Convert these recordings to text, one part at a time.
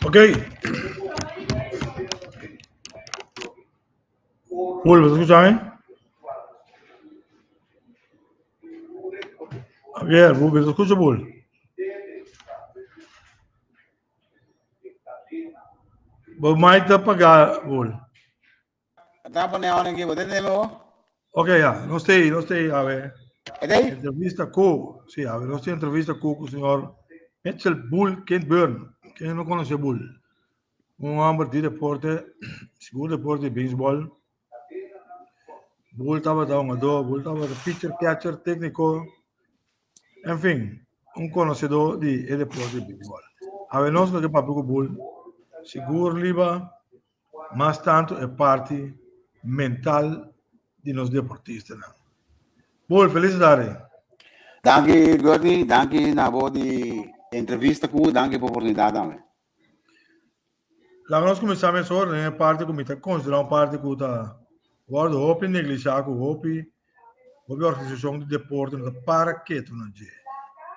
Ok. Bull, ¿me escuchame? Javier, Bull, ¿me escucha, Bull? Bo mic ta apagá, Bull. Ta pone ahora aquí, ¿vos tenés luego? Ok, ya, no estoy, no estoy, a ver. ¿Está ahí? Entrevista ku, sí, a ver, nos tin entrevista ku ku señor Mitchell Bull Kintburn. Ken no konosé Bull? Un homber di deporte, sigur deporte di beisbòl. Bull tabata hungadó, Bull tabata pitcher, catcher, tékniko, en fin, un konosedó di e deporte di beisbòl. Awe nos lo ke papia ku Bull, sigur riba mas tantu e parti mental di nos deportistanan. Bull, felicidades. Danki Gertie, danki na bo di entrevista ku, danki pa oportunidat tambe. Laga nos kuminsá mesora den e parti ku mi ta konsiderá un parti ku ta wòrdu hopi neglishá ku hopi hopi organisashon di deporte no ta para ketu na dje,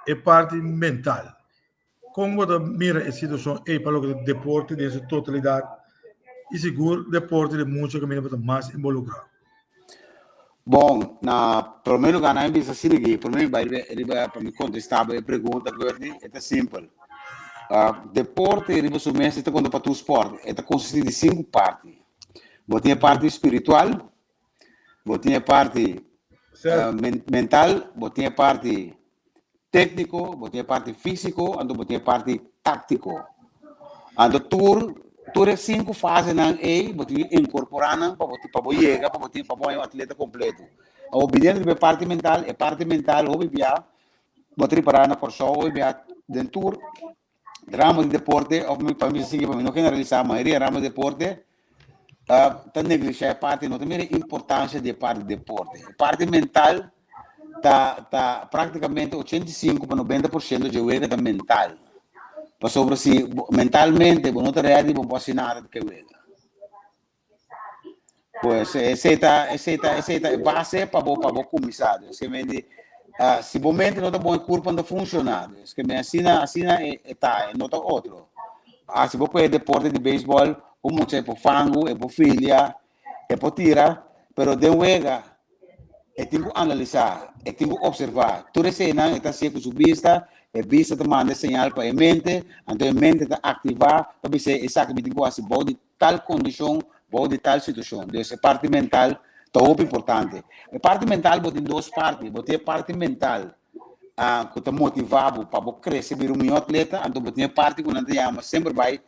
e parti mental. Kon bo ta mira e situashon ei pa loke ta deporte den su totalidat i sigur deporte di mucha kaminda bo ta mas involukrá? Bon, na promé lugá nan a bisa asina aki, promé mi bai riba pa mi kontestá bo e pregunta, Gertie, e ta simpel. Deporte riba su mes e ta konta pa tur spòrt, e ta konsistí di sinku parti. Bo tin e parti spiritual, bo tin e parti mental, bo tin e parti tékniko, bo tin e parti físiko, anto bo tin e parti táktiko. Anto tur tur e sinku fasenan ei bo tin inkorporá nan pa bo pa bo yega pa bo tin pa bo haña un atleta kompleto. Awor biniendo riba e parti mental, e parti mental hopi bia bo ta ripará na Kòrsou hopi bia den tur ramo di deporte òf mi pa mi sigui pa mi no generalisá mayoria ramo di deporte ta neglishá e parti no ta mira e importansia di e parti di deporte. E parti mental ta ta práktikamente 85 pa 90% dje wega ta mental. Pasobra si mentalmente bo no ta ready bo no por hasi nada di ke wega. Pues esei ta esei ta esei ta e base pa bo pa bo kuminsá. Dus ke men di si bo mente no ta bon e kurpa no ta funshoná. Dus ke men asina asina e e ta e no ta otro. Ah si bo kohe deporte di beisbòl un mucha e por fangu e por filia e por tira pero den wega e tin ku analisá e tin ku opservá tur eseinan e ta hasié ku su bista e bista ta manda e señal pa e mente anto e mente ta aktivá pa bis'é esaki mi tin ku hasi bou di tal kondishon bou di tal situashon. Dus e parti mental ta hopi importante. E parti mental bo tin dos parti. Bo tin e parti mental ku ta motivá bo pa bo krese bira un mihó atleta, anto bo tin e parti ku nan ta yama semper bai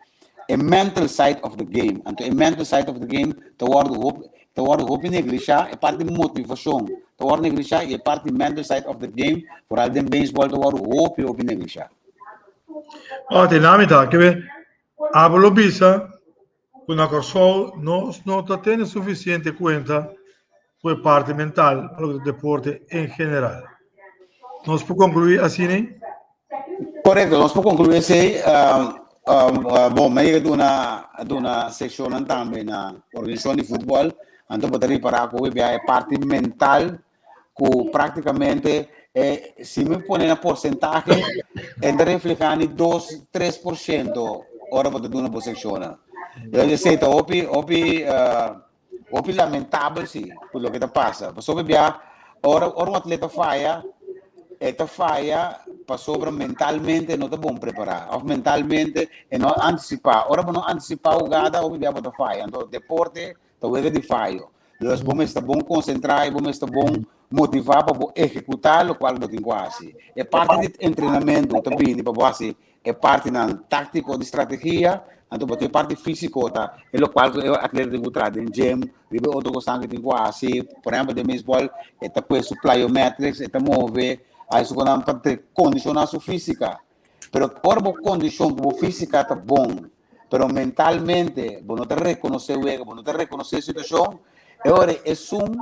e mental side of the game. Anto e mental side of the game ta wòrdu hopi ta wòrdu hopi neglishá, e parti motivashon ta wòrdu neglishá i e parti mental side of the game foral den beisbòl ta wòrdu hopi hopi neglishá. Oh, te nami ta, ke be Abo lo bisa ku na Kòrsou nos no ta tene sufisiente kuenta ku e parti mental pa loke ta deporte en general. Nos por konkluí asina? Korekto, nos por konkluí esei. Bon, mi a yega duna duna sekshonnan tambe na organisashon di futbòl, anto bo ta ripará ku hopi bia e parti mental ku práktikamente e si mi pone na porsentahe e ta reflehá ni dos 3% ora bo ta duna bo sekshonnan. Esei ta hopi hopi hopi lamentabel si ku loke ta pasa. Pasobra bia ora ora un atleta faya e ta faya pasobra mentalmente e no ta bon prepará òf mentalmente e no a antisipá. Ora bo no antisipá hugada hopi bia bo ta faya. Anto deporte Ta wega di fayo. Dus bo mester bon konsentrá i bo mester bon motivá pa bo ehekutá lokual bo tin ku hasi. E parti di entrenamentu ta bini pa bo hasi e partinan táktiko di strategia, anto bo tin e parti físiko ta e lokual ku e atleta tin ku traha den gym, riba e otro kosnan ku e tin ku hasi. Por ehèmpel den beisbòl e ta kue su plyometrics, e ta move, hasi su konan pa kondishoná su físika. Pero ora bo kondishon ku bo físika ta bon, pero mentalmente bo no ta rekonosé wega, bo no ta rekonosé situashon, e ora esun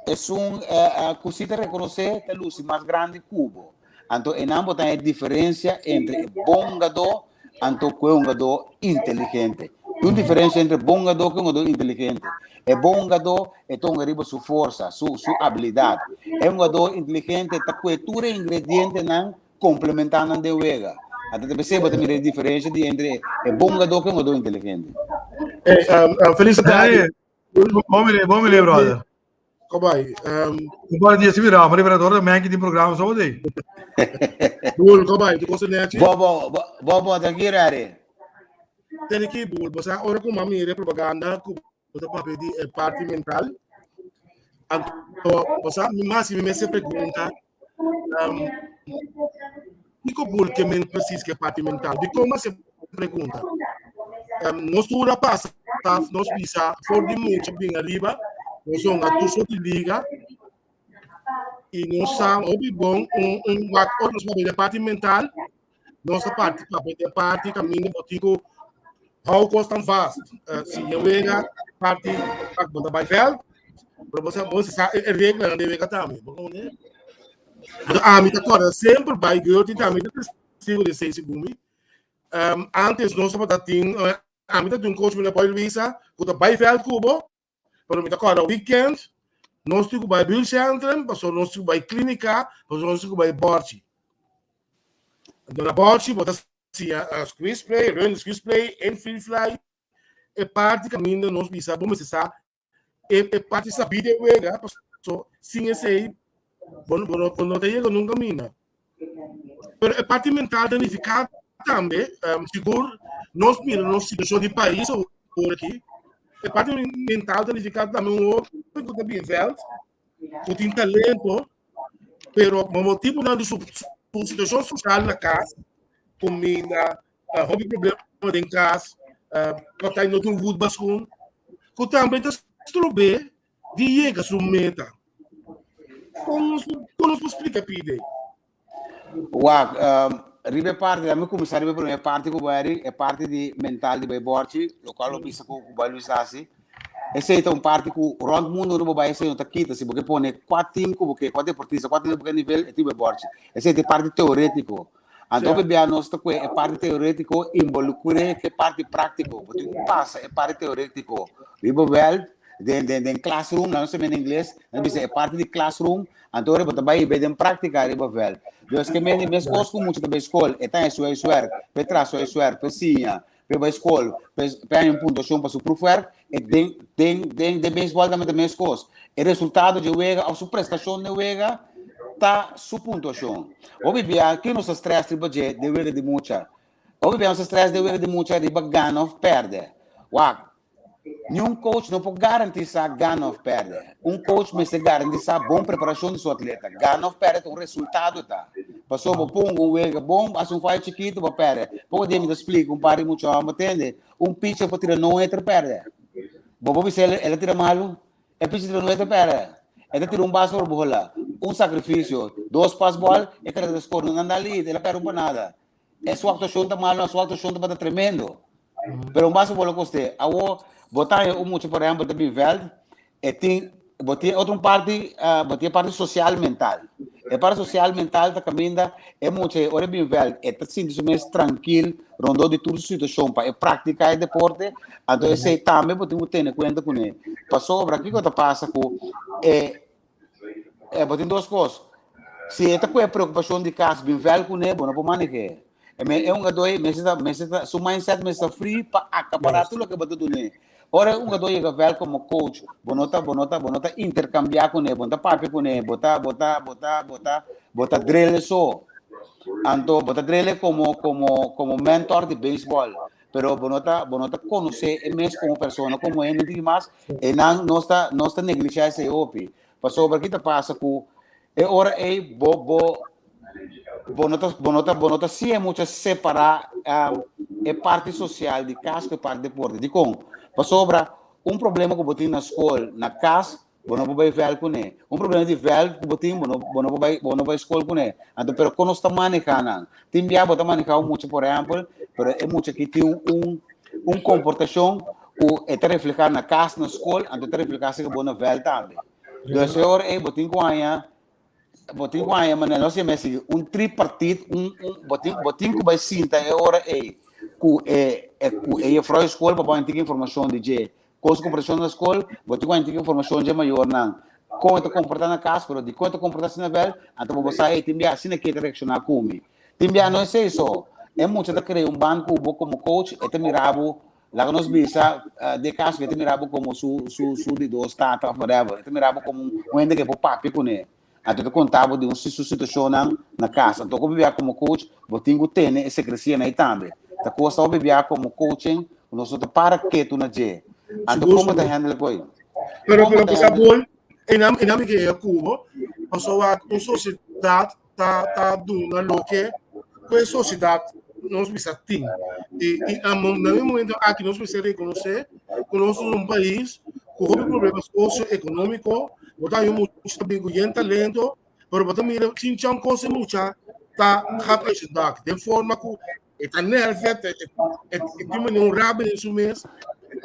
esun ku si ta rekonosé ta lusi mas grandi ku bo. Anto einan bo ta haña e diferensia entre e bon hungadó anto ku e hungadó inteligente. Tin un diferensia entre bon hungadó ku un hungadó inteligente. E bon hungadó e ta hunga riba su forsa, su su abilidat. E hungadó inteligente ta kue tur e ingredientenan komplementá nan den wega. Anto ta p'esei bo ta mira e diferensia di entre e bon hungadó ku e hungadó inteligente. Hey, feliz tarde. Bom mire, bom mire, brother. Kobay. Um dia se virar, mas liberador da Menki tem programa só daí. Boel, kobay, tu gosta nete? Bo, bo, bo, bo, bo, tranquilo, Ari. Tem que boel, você ora com mami mire propaganda ku você papel de eh, parte mental. Anto, você mas se me se pergunta, um, Kiko boel ke men precies ke parte mental? Di como se pergunta? Um, nos tura pasa, nos bisa for di mucha bin arriba, nos son a tu di liga y nos sa hopi bon un un wat nos papia de parte mental, nos ta parte papia de parte caminda botico hou cos tan vast. Uh, si je wega parte pak bota bij veld, pero você você sa e regla de wega tambe. Anto ami ta kòrda semper bai Gertie tambe ta testigo di esei segun mi. Um, antes nos tabata tin, uh, ami ta tin un coach meneer Boy Luisa, ku ta bai veld ku bo, pero mi ta kòrda weekend, nos tin ku bai buurtcentrum, paso nos tin ku bai klínika, paso nos tin ku bai borchi. Anto na borchi bo ta siña uh, squeeze play, run squeeze play, infield fly, e parti kaminda nos bisa bo mester sa e, e parti sabí de wega, paso sin esei bo, bo, no, bo no ta yega nunca mina. Pero e parti mental ta nifiká tambe, um, sigur nos mira nos situacion di país awor aki, e parti mental ta nifiká tambe un hoben ku ta bin veld, ku tin talento, pero pa motibunan di su, su situacion social na kas, kuminda, uh, hopi problema den kas, uh, partij no tin voetbalschoen, ku tambe ta strob'é di yega su meta. Kon nos, kon nos por splika pide? Wak, um, riba e parti, dame kuminsá riba e promé parti ku bai ri, e parti di mental di bai borchi, lokual lo bisa ku ku bai Luis hasi. Esei ta un parti ku rònt mundu unda bo bai esei no ta kita. Si bo ke pone kua tim ku bo ke, kua deportista, kua tim ku bo ke nivel, e tin bai borchi. Esei ta e parti teorétiko. Anto hopi bia nos ta kue e parti teorétiko involukr'é ku e parti práktiko. Bo tin ku pasa e parti teorétiko riba wèlt den den den classroom, nan nos ta mende ingles, nan bisa e parti di classroom, anto ora bo ta bai hib'é den práktika riba vèlt. Dus ke mende meskos ku mucha ta bai skol, e ta haña su huiswerk, p'e traha su huiswerk, p'e siña, p'e bai skol, p'e p'e haña un puntuashon pa su proefwerk, e den den den den beisbòl tambe ta meskos. E resultado dje wega òf su prestashon den wega ta su puntuashon. Hopi bia ke nos ta strès riba dje den wega di mucha? Hopi bia nos ta strès den wega di mucha riba gana òf pèrdè. Wak, niun coach no por garantisá gana òf pèrdè. Un coach mester garantisá bon preparashon di su atleta. Gana òf pèrdè ta un resultado ta. Pasobra bo ponga un wega bon, bo hasi un fayo chikitu, bo pèrdè. Poko dia mi ta splika un par di mucha hòmber, tende, Un pitcher por tira no hitter perde. Bo por bisa el a tira malu? E pitcher tira no hitter perde. E ta tira un base por bola, un sacrificio, dos pas ball, e kara ta score, no nan lead, el a perde un pa nada. E su actuacion ta malu, su actuacion tabata tremendo. Pero un base bola coste. Awo, bo ta haña un mucha por ehempel ta bin veld, e tin bo tin otro parti uh, bo tin parti social mental. E parti social mental ta caminda e mucha e ora bin veld e ta sinti su mes tranquil rondó di tur situacion pa e practica e deporte, anto esei tambe bo tin ku tene cuenta kuné. Pasobra kiko ta pasa ku e e bo tin dos kos. Si e ta ku e preocupacion di kas bin veld kuné bo no por maneh'é. E me e hungadó ei mester ta mester ta su mindset mester ta free pa acapará tur loke bo ta dun'é. Ora e hungadó yega vèlt komo coach, bo no ta bo no ta bo no ta interkambiá kuné, bo no ta papia kuné, bo ta bo ta bo ta bo ta bo ta drel e so. Anto bo ta drel e komo komo komo mentor di beisbòl, pero bo no ta bo no ta konosé e mes komo persona, komo hende di mas, e nan nos ta nos ta neglishá esei hopi. Pasobra ki ta pasa ku e ora ei bo bo bo no ta bo no ta bo no ta siña mucha separá um, e parti social di kas ku e parti deporte. Dikon? Pasobra un problema ku bo tin na skol, na kas, bo no por bai vèlt kuné. Un problema di vèlt ku bo tin, bo no bo no por bai bo no bai skol kuné. Anto pero kon nos ta manehá nan? Tin bia bo ta manehá un mucha por ehèmpel, pero e mucha aki tin un un komportashon ku e ta reflehá na kas, na skol, anto e ta reflehá si ku bo na vèlt tambe. Dus e ora ei bo tin ku haña bo tin ku haña manera nos yama esei un tripartit un un bo tin bo tin ku bai sinta e ora ei ku e. e ku e juffrouw di skol pa bo haña tin informashon di dje. Kon su komportashon na skol, bo tin ku haña tin informashon dje mayornan. Kon e ta komportá na kas, pero dikon e ta komportá asina bèl, anto bo bo sa, ey, tin bia asina ke e ta reakshoná ku mi. Tin bia no esei so. E mucha ta krea un band ku bo komo coach, e ta mira bo, laga nos bisa, den kaso ke e ta mira bo komo su su su di dos tata òf whatever. E ta mira bo komo un hende ke por papia kuné. Anto e ta konta bo di un su situashonnan na kas. Anto ku bo bia komo coach, bo tin ku tene e sekresia nan ei tambe. Ta kosta hopi bia komo coaching ku nos no ta para ketu na dje. Anto Sigur, kon bo ta sigur. handle ku ei? Pero, Kon bo pero, ta bisa handle? bol, enam, enam ke e kubo, pasobra un sosiedat ta ta duna loke ku e sosiedat nos bisa tin. I i na e momento aki nos mester rekonosé ku nos ta un pais ku hopi problema sosioekonómiko, bo ta haña mucha ta bin ku yen talento, pero bo ta mira chinchon kos e mucha ta gat uit zijn dak, den forma ku E ta nervia, e tin manera un rabia den su mes.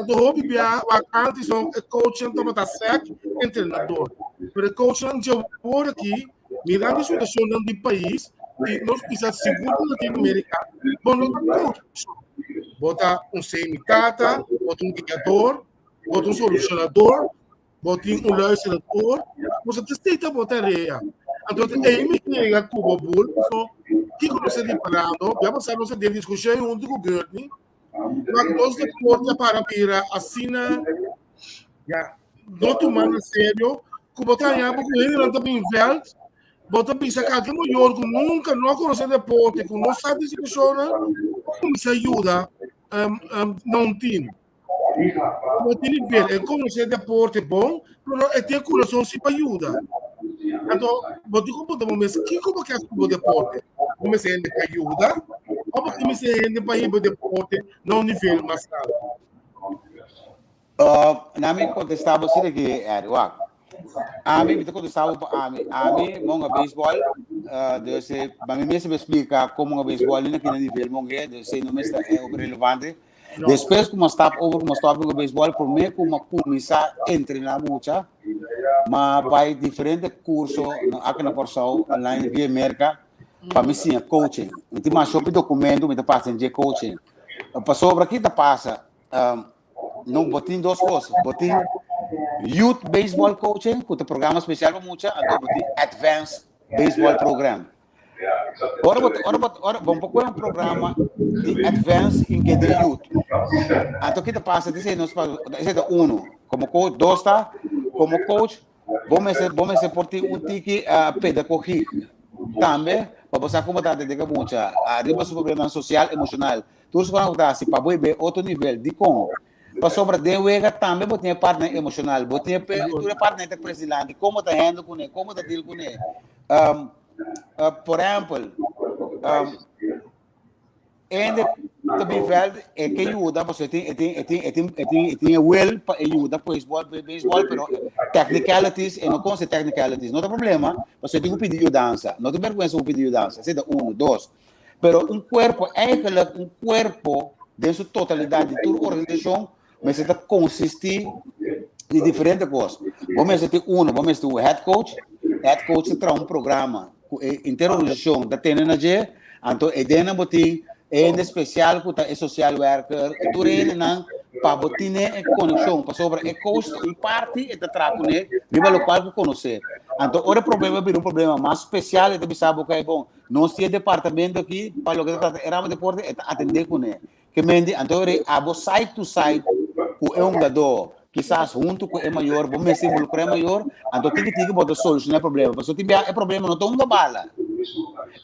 Anto hopi bia wak antes no e coachnan tabata sek entrenador. Pero e coachnan dje awor aki, mirando e situacionnan di pais, i nos bisa sigur di Latinoamerica, bo no ta coach. Bo ta un semi-tata, bo ta un guiador, bo ta un solucionador, Bo tin un luisterador, bo sa te ta bo tarea. Anto ei mi llega ku bo bul, so kiko nos ta riparando? Ya pasá nos a den diskushon huntu ku Gertney, maar nos deporte a para bira asina ya no tuma na serio ku bo ta haña bo ku hendenan ta bin vèlt, bo ta bisa kalke mayor ku nunka no a konosé deporte, ku no sa di situashonnan, kuminsá yuda na un tim. No tin nivel, e konosé deporte bon, pero e tin e kurason si pa yuda. Anto, bo tin ku puntra bo mes, kiko bo ke hasi ku bo deporte? Bo mester hende pa yuda òf bo mester hende pa hiba deporte na un nivel mas altu? Na mi kontestá bo asina ki, Eric, wak. Ami, mi ta kontestá bo pa ami. Ami monga beisbòl, dus pa mi mes a splika kon monga beisbòl ni na kina nivel mong'é, dus esei no mester ta relevante. Despues ku mi a stap over ku mi a stop ku beisbòl, promé ku mi a kuminsá entrená mucha, mi a bai diferente kurso aki na Kòrsou, online via Merka, pa mi siña coaching. Mi tin masha hopi dokumento mi ta pasa den dje coaching. Pasobra ki ta pasa, no bo tin dos kos, bo tin youth baseball coaching ku ta programa spesial pa mucha, anto bo tin advanced baseball program. Ora bo ora bo ora bo por un programa di advance in ke di youth. Anto kita pasa dice nos pa ese ta uno. Como coach, dos ta como coach bo mester bo mester por tin un tiki uh, pedagogie. Tambe pa bo sa como ta atende mucha arriba su problema social emocional. Tur su ku ta hasi pa bo be otro nivel di kon. Pasobra den wega tambe bo tin e partner emocional, bo tin e tur e partner ta presi dilanti, como ta handle kuné, como ta deal kuné. Um, uh, por ehempel, um, ende ta bin veld e ke yuda, pasobra e tin e tin e tin e tin e tin e tin e will pa e yuda baseball, baseball, pero technicalities, e no conoce technicalities, no ta problema, pasobra e tin ku pidi yudansa, no ta bergüenza ku pidi yudansa, esei ta uno, dos. Pero un cuerpo, eigenlijk un cuerpo den su totalidad di tur organisacion mester ta consisti di diferente cos. Bo mester tin uno, bo mester un head coach, head coach ta traha un programa cu e entero organisacion ta tene na dje, anto e dennan bo tin e hende special cu ta e social werker, tur e hendenan pa bo tine e conexion, pasobra e coach ta un parti e ta traha cune riba locual cu conoce. Anto ora e problema bira un problema mas special e ta bisa bo cu bon, Nos tin e departamento aki pa loke ta trata e ramo deporte e ta atende kuné. Ke men di anto rei abo side to side ku e hungadó, kisas huntu ku e mayor, bo mester involukrá e mayor, anto tiki tiki bo ta solushoná e problema. Pasobra tin bia e problema no ta hunga bala.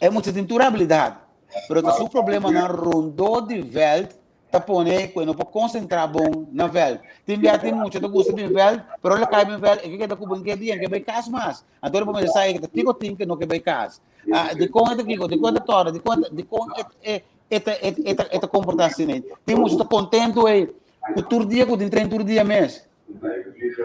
E mucha tin tur abilidat, pero ta su problemanan rondó di vèlt ta pone ku e no por konsentrá bon na vèlt. Tin bia tin mucha ta gusta bin vèlt, pero ora kai bin vèlt e ke keda ku bon ke dia, e ke bai kas mas. Anto ora bo mester sa e ta kiko tin ke no ke bai kas. Ah, dikon e ta kiko, dikon e ta tòrda, dikon dikon e e e ta e e ta e ta komportá asina. Tin mucha ta kontentu ei ku tur dia ku tin tren tur dia mes.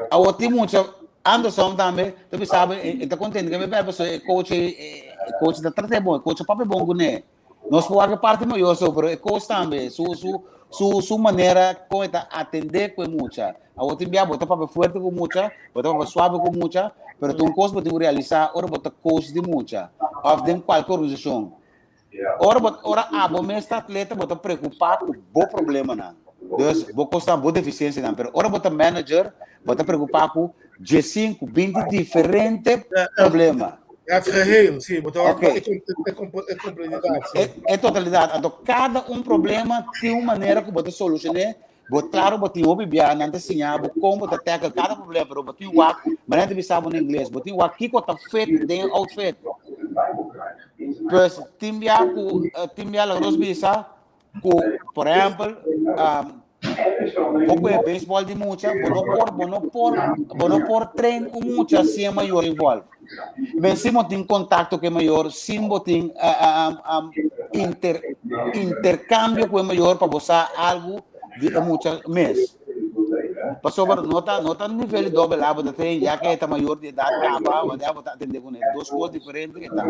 Awor tin mucha Anderson tambe ta bisa bo e ta kontentu ke bai vèlt pasobra e coach e coach ta trat'é bon, e coach ta papia bon kuné. Nos por wak e parti mayor pero e coach tambe, su, su, su, su manera con e ta atende cu e mucha. Awor tin bia bo ta papia fuerte cu mucha, bo ta papia suave cu mucha, pero ta un cos bo tin cu realisa ora bo ta coach di mucha of den cualke organisacion. Ora bo ora abo mes ta atleta bo ta preocupa cu bo problemanan. Dus bo cosnan, bo deficiencianan. Pero ora bo ta manager bo ta preocupa cu diescinco, binti diferente problema. Het geheel, sí, bo ta Ok. e, e, e complexidad, sí. E, e totalidad. Anto cada un problema tin un manera cu bo ta solucion'é. Bo claro bo tin hopi bia nan ta siña bo con bo ta tackle cada problema, pero bo tin wak, manera ta bisa bo na ingles, bo tin wak kiko ta fit den e outfit. Pues tin bia cu, tin bia laga nos bisa cu por ehempel, um, bo coge baseball di mucha, bo no por, bo no por, bo no por train un mucha sin e mayor involve. Men sin bo tin contacto cu e mayor, sin bo tin uh, um, um, inter, intercambio cu e mayor pa bo sa algo di e mucha mes. Pasobra no ta, no ta nivel di doble A bo ta train, ya que e ta mayor di edad caba, whatever, bo ta atende con e. Dos cos diferente que ta.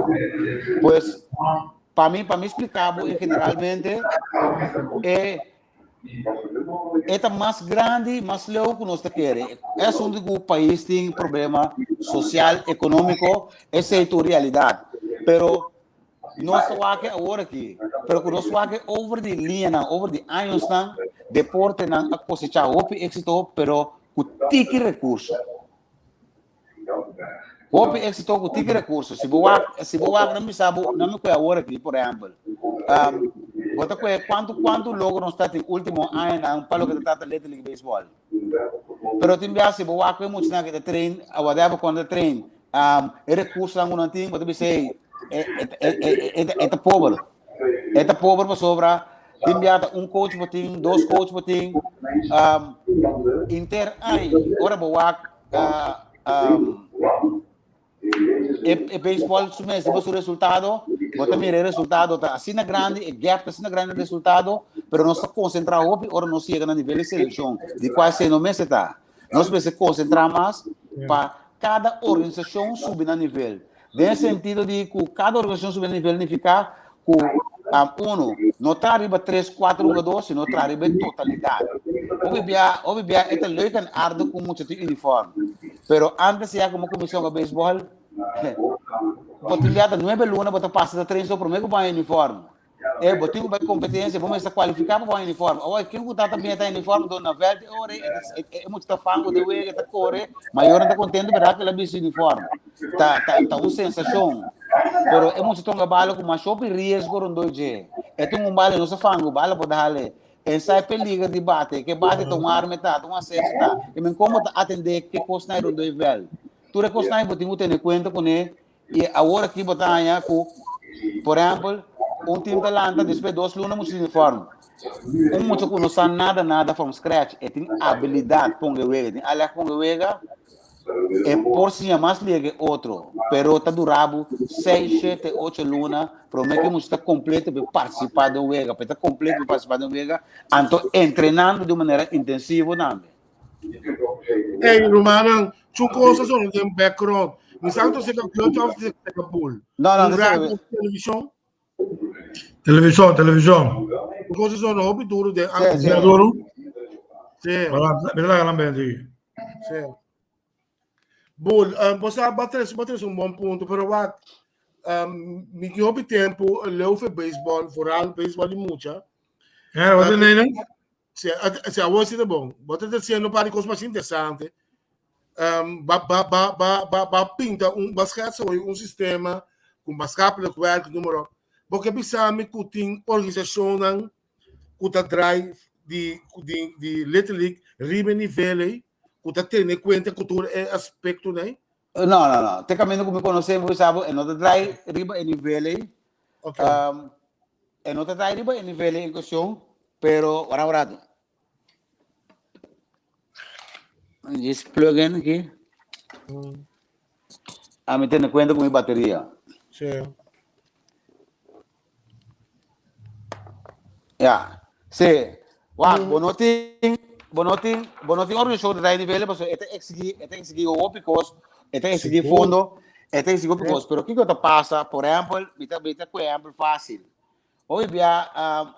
Pues, Pa mi, pa mi spliká bo en generalmente, e, e ta mas grandi, mas leu ku nos ta kere. E asuntu ku pais tin problema sosial, ekonómiko, esei ta un realidat. Pero nos ta wak awor aki, pero ku nos wak over di liñanan, over di añosnan, deportenan a kosechá hopi éksito, pero ku tiki rekurso. Hopi éxito ku tiki rekurso. Si bo wak, si bo wak, nan bisa bo, nan mi kue awor aki, por ehèmpel. Um, bo ta kue kuantu, kuantu logro nos ta tin último añanan pa loke ta trata Little League Baseball. Pero tin bia si bo wak ku e muchanan ku ta train, a whatever kon ta train, um, e rekursonan ku nan tin, bo ta bisa hey, e, e, e, e, e, e ta pober. E ta pober pasobra tin bia ta un coach bo tin, dos coach bo tin, um, inter aña, ora bo wak, uh, um, e, e baseball su mes, su resultado, bo ta mira e resultado ta asina grande, e gap ta asina grande resultado, pero nos ta concentra hopi ora nos llega na nivel de selección, di cual se no mester ta. Nos mester concentra mas pa cada organización subi na nivel. Den sentido di ku kada organisashon subi na nivel nifiká ku um, uno, no ta riba tres, kuater hugadó, sino ta riba e totalidat. Hopi bia, hopi bia e ta leuk en aardig ku mucha tin uniform. Pero antes ya komo kuminsá hunga beisbòl, bo tin bia ta nuebe luna bo ta pasa ta train so promé ku bo haña uniform. E bo tin ku bai kompetensia, bo mester kualifiká pa bo haña uniform. Awor ken ku ta ta bini ta uniform do na vèlt e ora ei, e e mucha ta fango den wega, e ta kore, mayornan ta kontentu bèrdat ku el a bisti uniform. Ta ta ta un sensashon. Pero e mucha tonga bala ku mas hopi riesgo rondó dje. E tin un bala e no sa fango, bala por dale. E sa e peliger di bate, ke bate ta un arma e ta, ta un aseso ta. I men kon bo ta atendé ke kosnan ei rondó e vèlt. Tur e kosnan ei bo tin ku tene kuenta kuné I awor aki bo ta haña ku, por ehèmpel, un tim ta lanta despues dos luna mucha uniform. Un mucha ku no sa nada nada from scratch, e tin abilidat ponga e wega, e tin aleg ponga e wega, e por siña mas lihe ke otro, pero ta dura bo seis, shete, ocho luna promé ku e mucha ta kompleto pa e partisipá den un wega, pa e ta kompleto pa e partisipá den un wega, anto entrenando di un manera intensivo tambe. Hey, rumannan, chu cosa son den background. Mi sa to seka kut of seka pool. No, no, Un no radio seka. of televishon. Televishon, televishon. Un cosa son hopi duro den Sí, sí. Mira duro. Sí, Mira la gran benzi. sí. Boel, um, bo sa, ba tres un bon punto, pero wat, um, mi tin hopi tempo, leu voor baseball, vooral baseball di mucha. Eh, wat is nee, Si, si awor si ta bon. Bo ta diciendo un par di cos mas interesante. Um, ba, ba, ba, ba, ba, ba pinta un, ba schetsa hoy un sistema cu maatschappelijk werk, noem maar op. Bo ke bisa mi cu tin organisacionnan cu ta draai di, di, di Little League riba e nivel ei, cu ta tene cuenta cu tur e aspectonan ei? No, no, no. Te caminda cu mi conoce, mi bisa bo, e no ta draai riba e nivel ei. Okay. Um, e no ta draai riba e nivel ei en cuestion, pero, wara un rato. Just plug in aquí. A mi tene cuenta cu mi bateria. Sí. Ja, sí. Wak, bo no tin, bo no tin, bo no tin organisashon ta trae nivel, pasobra e ta exigí, e ta exigí hopi kos, e ta exigí Sigur. fondo, e ta exigí hopi kos. Pero kiko ta pasa, por ehèmpel, mi ta, mi ta ku ehèmpel fásil. Hopi bia, ah,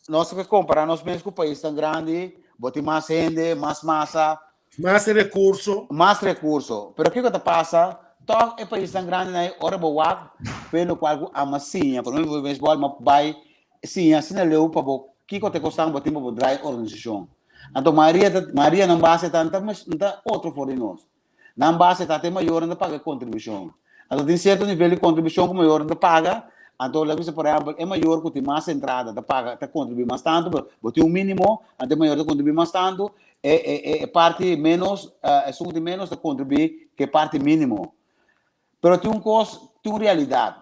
nos ke kompará nos mes ku paisnan grandi, bo tin mas hende, mas masa, Mas rekurso. mas rekurso. Pero kiko ta pasa, tòg e paisnan grandinan ei ora bo wak. fe lokual ku ama siña, por ejemplo beisbòl m'a bai siña asina leu pa bo kiko ta e kosnan bo tin pa bo drai organisashon. Anto mayoria ta mayoria nan base ta no ta otro for di nos. Nan base ta te mayornan ta paga e kontribushon. Anto tin sierto nivel di kontribushon ku mayornan ta paga, anto laga bisa por ehèmpel e mayor ku tin mas entrada ta paga ta kontribuí mas tantu, pero bo tin un mínimo, anto e mayor ta kontribuí mas tantu, e e e parti ménos esun ku tin ménos ta kontribuí ku e parti mínimo. Pero tin un kos, tin un realidat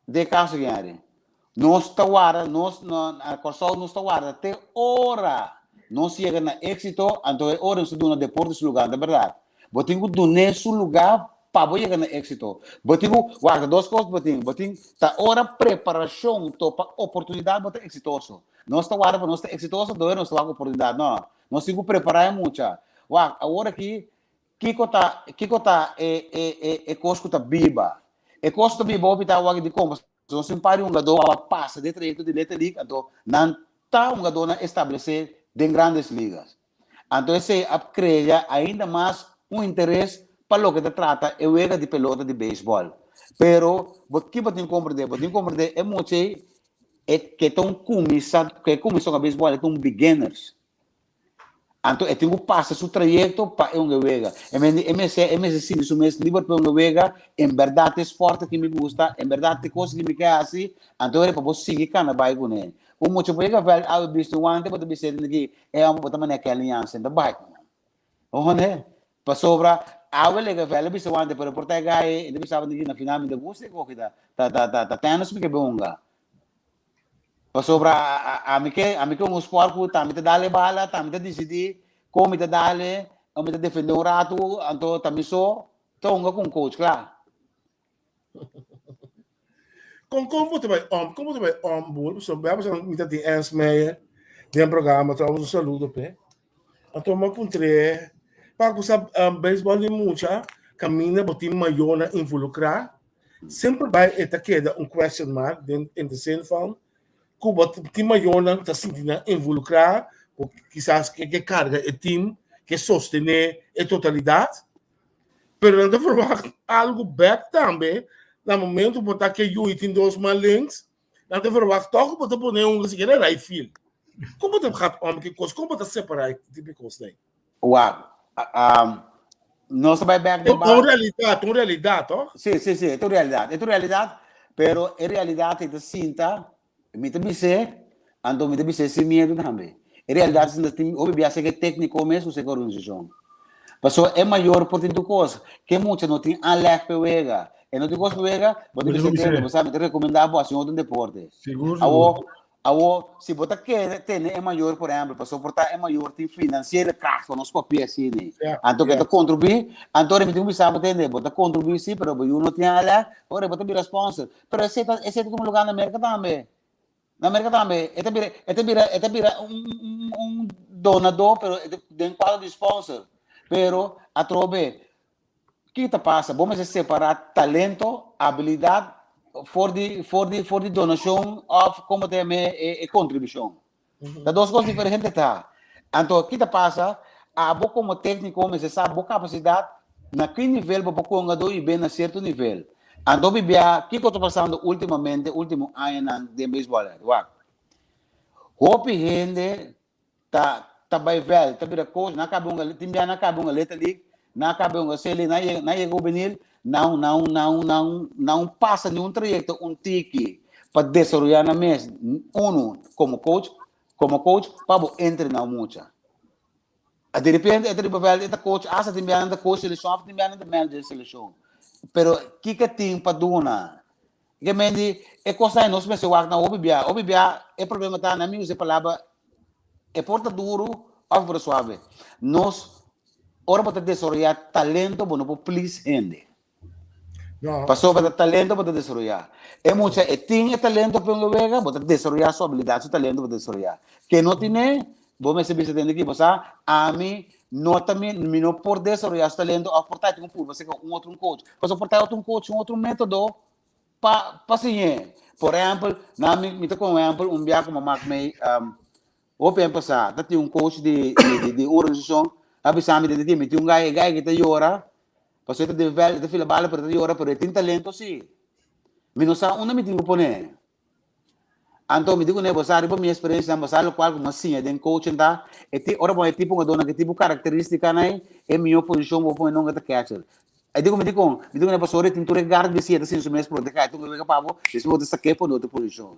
den e kaso aki Henry. Nos ta warda, nos na Kòrsou nos ta warda te ora nos yega na éksito, anto e ora nos ta duna deporte su lugá, ta bèrdat? Bo tin ku dun'é su lugá pa bo yega na éksito. Bo tin ku warda dos kos bo tin, bo tin ta ora preparashon topa oportunidat bo ta eksitoso. Nos ta warda pa nos ta eksitoso, anto nos ta wak oportunidat. No, nos tin ku prepará e mucha. Wak, awor aki Kiko ta, kiko ta e, e, e, e kos ku ta biba? E kos ku ta biba hopi ta wak dikon, pasobra nos tin un par di hungadó ku a pasa den trayekto di Little League, anto nan ta hungadónan establesé den Grandes Ligas. Anto esei a krea ainda mas un interes pa loke ta trata e wega di pelota di beisbòl. Pero bo ki bo tin komprendé? Bo tin komprendé e mucha ei e ke ta un kuminsá, ke kuminsá ku beisbòl e ta un beginners. Anto e tin ku pasa su trayekto pa e hunga wega. E mende e mester e mester sinti su mes liber pa e hunga wega, en bèrdat e spòrt ki mi gusta, en bèrdat e kos ki mi ke hasi, anto ora pa bo sigui kana bai kuné. Un mucha por yega vèlt awe bisti un wante bo ta bis'é tende ki e hòmber bo ta manera Kelly Jansen ta bai ku nan. Hone, pasobra awe lega vèlt a bisti wante pero por ta e gai e ta bisa tende ki na final mi ta gusta e koki ta ta ta ta tènis mi ke bin hunga. Pasobra ami ke ami ke un sport ku tambe ta dal e bala, tambe ta disidí kon mi ta dal e, o mi ta defendé un ratu, anto ta mi so ta hunga ku un coach kla. Kon kon bo ta bai om, kon bo ta bai om boer? Pasobra bia pasobra mi ta tin Ernst Meijer den programa, trouwens un saludo p'e. Anto mi a puntr'é, pa ku sa beisbòl di mucha kaminda bo tin mayornan involukrá, Semper bai e ta keda un question mark den in de zin van ku bo tin mayornan ta sinti nan involukrá ku kisas ke ke karga e team, ke sostené e totalidat, pero nan ta verwagt algu bèk tambe na momento bo ta ke yu i tin dos man links, nan ta verwagt tòg ku bo ta pone un sikiera right field. Kon bo ta gaat om ku e kos? Kon bo ta separá e tipo di kosnan ei? Wak, nos ta bai bek den ba. Un realidat, un realidat, toch? Sí, sí, sí, e ta un realidat, e ta un realidat, pero e realidat ei ta sinta, mi ta bis'é, anto mi ta bis'é sin miedu tambe. E realidat ta sinta tin hopi bia seke tékniko mes ku seke organisashon. Pasobra e mayor por tin tur kos, ke mucha no tin aanleg p'e wega, e no tin kos p'e wega, bo ta bis'é tende, bo sa mi ta rekomendá bo hasi un otro deporte. Sigur, sigur. Awor, Awor, si bo ta kere tene e mayor, por ehempel, pasobra por ta e mayor tin financiële kracht pa nos papia asina, anto ke ta contribuí, anto ora mi tin ku bisa bo tende, bo ta contribuí si, pero bo yu no tin ala, ora bo ta bira sponsor. Pero esei ta, esei ta tuma lugar na Merka tambe. Na Merka tambe, e ta bira, e ta bira, e ta bira un, un, un donadó, pero den kuadro di sponsor. Pero atrobe, Kiko ta pasa? Bo mester separá talento, abilidat for di for di for di donashon òf komo ta yam'é e e kontribushon. Ta dos kos diferente ta. Anto ki ta pasa? Abo komo tékniko mester sa bo kapasidat na ki nivel bo por konga i ben na sierto nivel. Anto hopi biaha kiko ta pasando últimamente último añanan den beisbòl? Wak, hopi hende ta ta bai vèlt, ta bira coach, nan kaba hunga, tin bia nan kaba hunga Little League, nan kaba hunga C League, nan yega, nan yega hubenil, nan nan nan nan nan pasa ni un trayecto un tiki pa desaroya nan mes, uno como coach, como coach pa bo entrena un mucha. De repente e ta riba vèlt, e ta coach, asta tin bia nan ta coach seleccion, of tin bia nan ta manager seleccion. Pero kiko tin pa duna? Ke men di e kosnan ei nos mester wak na hopi bia. Hopi bia e problema ta nan mi usa e palabra e por ta duru òf e por ta suave. Nos ora bo ta desaroyá talento bo no por please hende. No, Pasobra ta talento bo ta desaroyá. E mucha e tin e talento pa un wega, bo ta desaroyá su abilidat, su talento bo ta desaroyá. Ke no tine, bo mester bisa tende ki bo sa, ami no ta mi, mi no por desaroyá su talento òf por ta tin un purba seka un otro un coach. Pasobra por ta otro un coach, un otro método pa pa siñ'é. Por ehèmpel, na mi mi ta kon un ehèmpel un bia ku mi a mak mei hopi aña pasá ta tin un coach di di di un organisashon a bisa mi tende ki mi tin un gai, e gai aki ta yora pasobra e ta den vèlt e ta fila bala pero e ta yora pero e tin talento si. Mi no sa unda mi tin ku pone. Anto mi di kuné, bo sa riba mi eksperensianan, bo sa lokual ku mi a siña den coaching ta, e ti, ora bo e tipo un dona ku tipo karakteristikanan ei, e mihó posishon bo pone nunka ta catcher. E di ku mi di kon, mi di kuné pasobra e tin tur e guard bisi e ta sinti su mes protehá, e tin ku wega pa bo, despues bo ta sak'é pone otro posishon.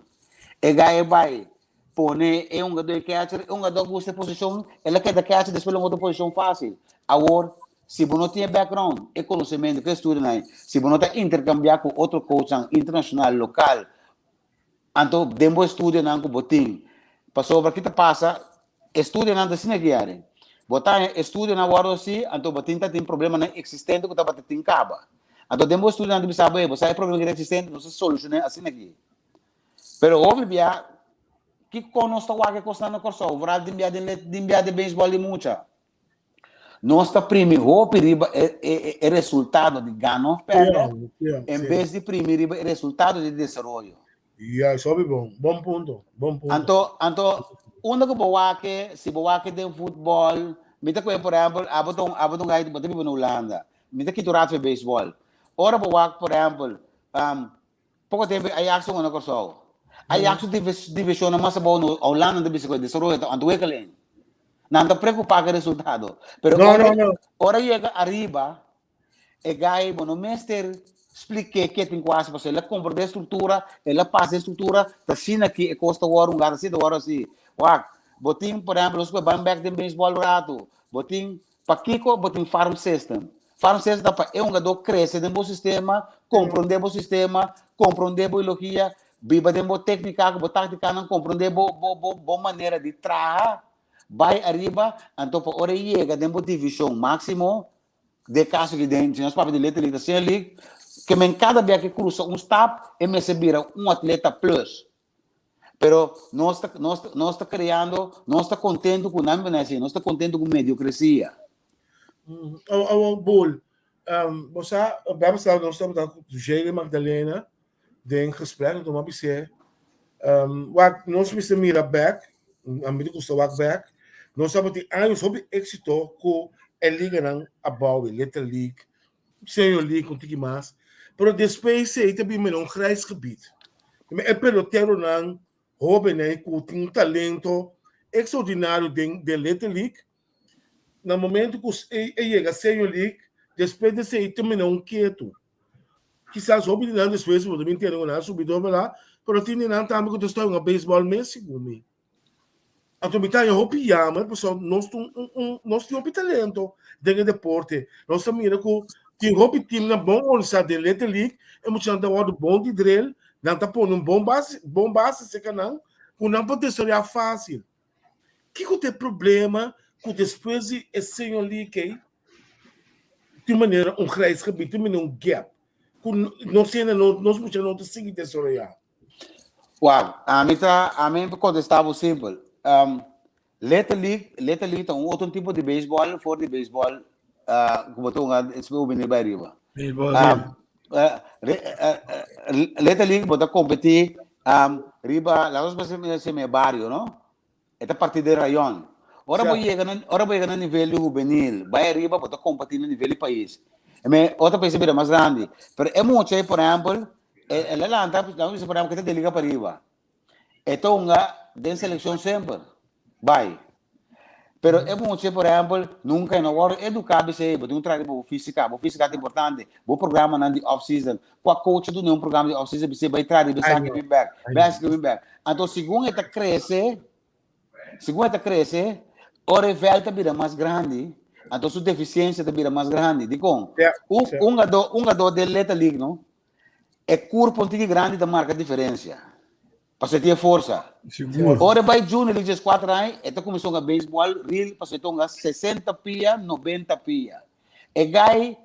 E gai e bai pone e hungadó e catcher, e hungadó gusta e posishon, el a keda catcher despues lo un otro posishon fásil. Awor, si bo no tin e background, e konosementu ku e estudionan ei, si bo no ta interkambiá ku otro coachnan internashonal, lokal, Anto den bo estudionan ku bo tin, pasobra ki ta pasa, estudionan ta asina ki yari. Bo ta haña estudionan wòrdu hasi, anto bo tin ta tin problemanan eksistente ku tabata tin kaba. Anto den bo estudionan ta bisa bo, ey, bo sa e problema ki ta eksistente, nos ta solushoné asina aki. Pero hopi bia, kiko nos ta wak e kosnan na Kòrsou, vooral den bia den bia di beisbòl di mucha? Nos ta primi hopi riba e, e, e resultado di gana of perde, en bes di primi riba e resultado di desaroyo. Ja, eso hopi bon. Bon punto. Bon punto. Anto, anto, unda ku bo wak, si bo wak den futbol, mi ta koe, por ehempel, abo ta un, abo ta un gai, bo ta biba na Hulanda. Mi ta kita un rato for baseball. Ora bo wak, por ehempel, um, Poko tempu Ajax a wuna Kòrsou. Ajax su divishonnan mas abou no Hulanda ta bisa ku e desaroyo ta ontwikkeling. Nan ta preokupá ku e resultado. Pero No, no, no. ora yega ariba, e gai bo no mester splik'é ke tin ku hasi pasobra el a komprendé e struktura, el a pasa e struktura, ta asina ki e kos ta wòrdu un gata asina ta wòrdu hasi. Wak, bo tin por ehèmpel nos ku e ban bèk den beisbòl un ratu, bo tin Pakiko bo tin farm system? Farm system ta pa e hungadó krese den bo sistema, komprondé bo sistema, komprondé bo ideologia, biba den bo téknika ku bo táktikanan, komprondé bo bo bo bo manera di traha, bai ariba, anto pa ora e yega den bo divishon máksimo, den e kaso aki den si nos papia di Little League ta Senior League, ke men kada bia ke krusa un stap e mester bira un atleta plus. Pero nos ta, nos, nos ta creando, nos ta contento cu, nan bena así, nos ta contento cu mediocrecia. Oh, oh, Boel, um, bo sa, we hebben staan, nos tabata cu Jaylen Magdalena den gesprek, anto m'a bis'é, um, wak, nos mester mira bek, a mi ta gusta wak bek, nos tabatin años hopi éxito cu e liganan abou, e Little League, Senior League un tiki mas, pero despues ei ta bin mira un grijs gebied. E peloteronan hobennan ku tin un talento extraordinario den den Little League, na momento ku e yega Senior League, despues di esei ta mira un ketu. Kisas hopi di nan despues bo ta bin tende ku nan a subi dor bala, pero tin di nan tambe ku ta sta hunga beisbòl mes segun mi. Anto mi ta haña hopi yamer pasobra nos ta un un nos tin hopi talento den e deporte. Nos ta mira ku tin hopi teamnan bon organisá den Little League, e muchanan ta wòrdu bon di drill, nan ta pone un bon base bon base serka nan ku nan por desaroyá fásil. Kiko ta e problema ku despues di e Senior League ei tin manera un grijs gebied, tin manera un gap ku nos hende no nos muchanan no ta sigui desaroyá? Wak, ami ta, ami por contesta bo simpel. Um, Little League, Little League ta un otro tipo di baseball for di baseball uh, ku bo ta hunga speel bini bai riba. Baseball, Um, uh, re, uh, uh, Little League bo ta competi um, riba, laat ons maar zeggen, mi barrio, no? E ta parti den rayon. Ora bo yega na, ora bo yega na nivel di hubenil, bai ariba bo ta kompetí na nivel di pais. E me otro pais a bira mas grandi. Pero e mucha ei, por ehèmpel, e el a lanta, laga bisa por ehèmpel, ke ta den liga pa riba. E ta hunga den selekshon semper. Bai. Pero e mucha ei, por ehèmpel, nunka e no wòrdu eduká bisa ei, bo tin ku traha riba bo físika, bo físika ta importante, bo programanan di off season. Kua coach a duna un programa di off season bisa bai traha riba esaki bin bek, bai esaki bin bek. Anto segun e ta krese, segun e ta krese, ora e vèlt ta bira mas grandi, anto su defisiensia ta bira mas grandi. Dikon? Un un hungadó, un hungadó den Little League no, e kurpo un tiki grandi ta marka diferensia. Pasobra e tin e forsa. Sigur. Ora e bai Junior League 14 aña, e ta kuminsá hunga beisbòl real pasobra e ta hunga 60 pia, 90 pia. E gai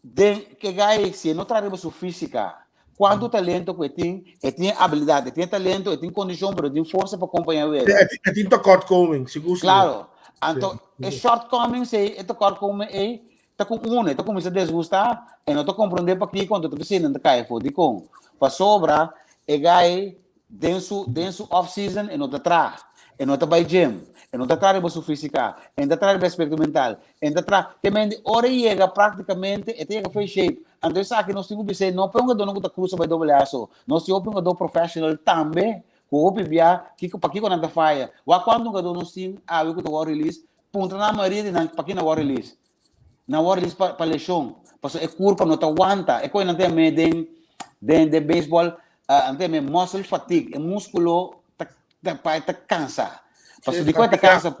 den ke gai si e no traha riba su físika, kuantu talento ku e tin, e tin e abilidat, e tin e talento, e tin kondishon, pero e tin forsa pa kompañá wega. E tin tekortkoming, sigur sigur. Klaro. Anto e shortcomings ei, e tekortkoming ei, ta ku uno, e ta kuminsá desgustá, e no ta komprondé pakiko, anto ta p'esei nan ta kai afó. Dikon? Pasobra e gai den su den su off season e no ta traha, e no ta bai gym, E no ta traha riba su físika, e no ta traha riba aspekto mental, e no ta traha, te men di ora e yega práktikamente e ta yega for shape. Anto esaki nos tin ku bis'é no pa e hungadónan ku ta krusa bai doble A so, nos tin hopi hungadó professional tambe ku hopi bia kiko pakiko nan ta faya. Wak kuantu hungadó nos tin awe ku ta wòrdu release, puntra nan mayoria di nan paki nan wòrdu release. Nan wòrdu release pa pa leshon, pasobra e kurpa no ta wanta. E koe nan ta yam'é den den den beisbòl nan ta yam'é muscle fatigue, e múskulo ta ta pa e ta kansa. Pasobra dikon e ta kansa?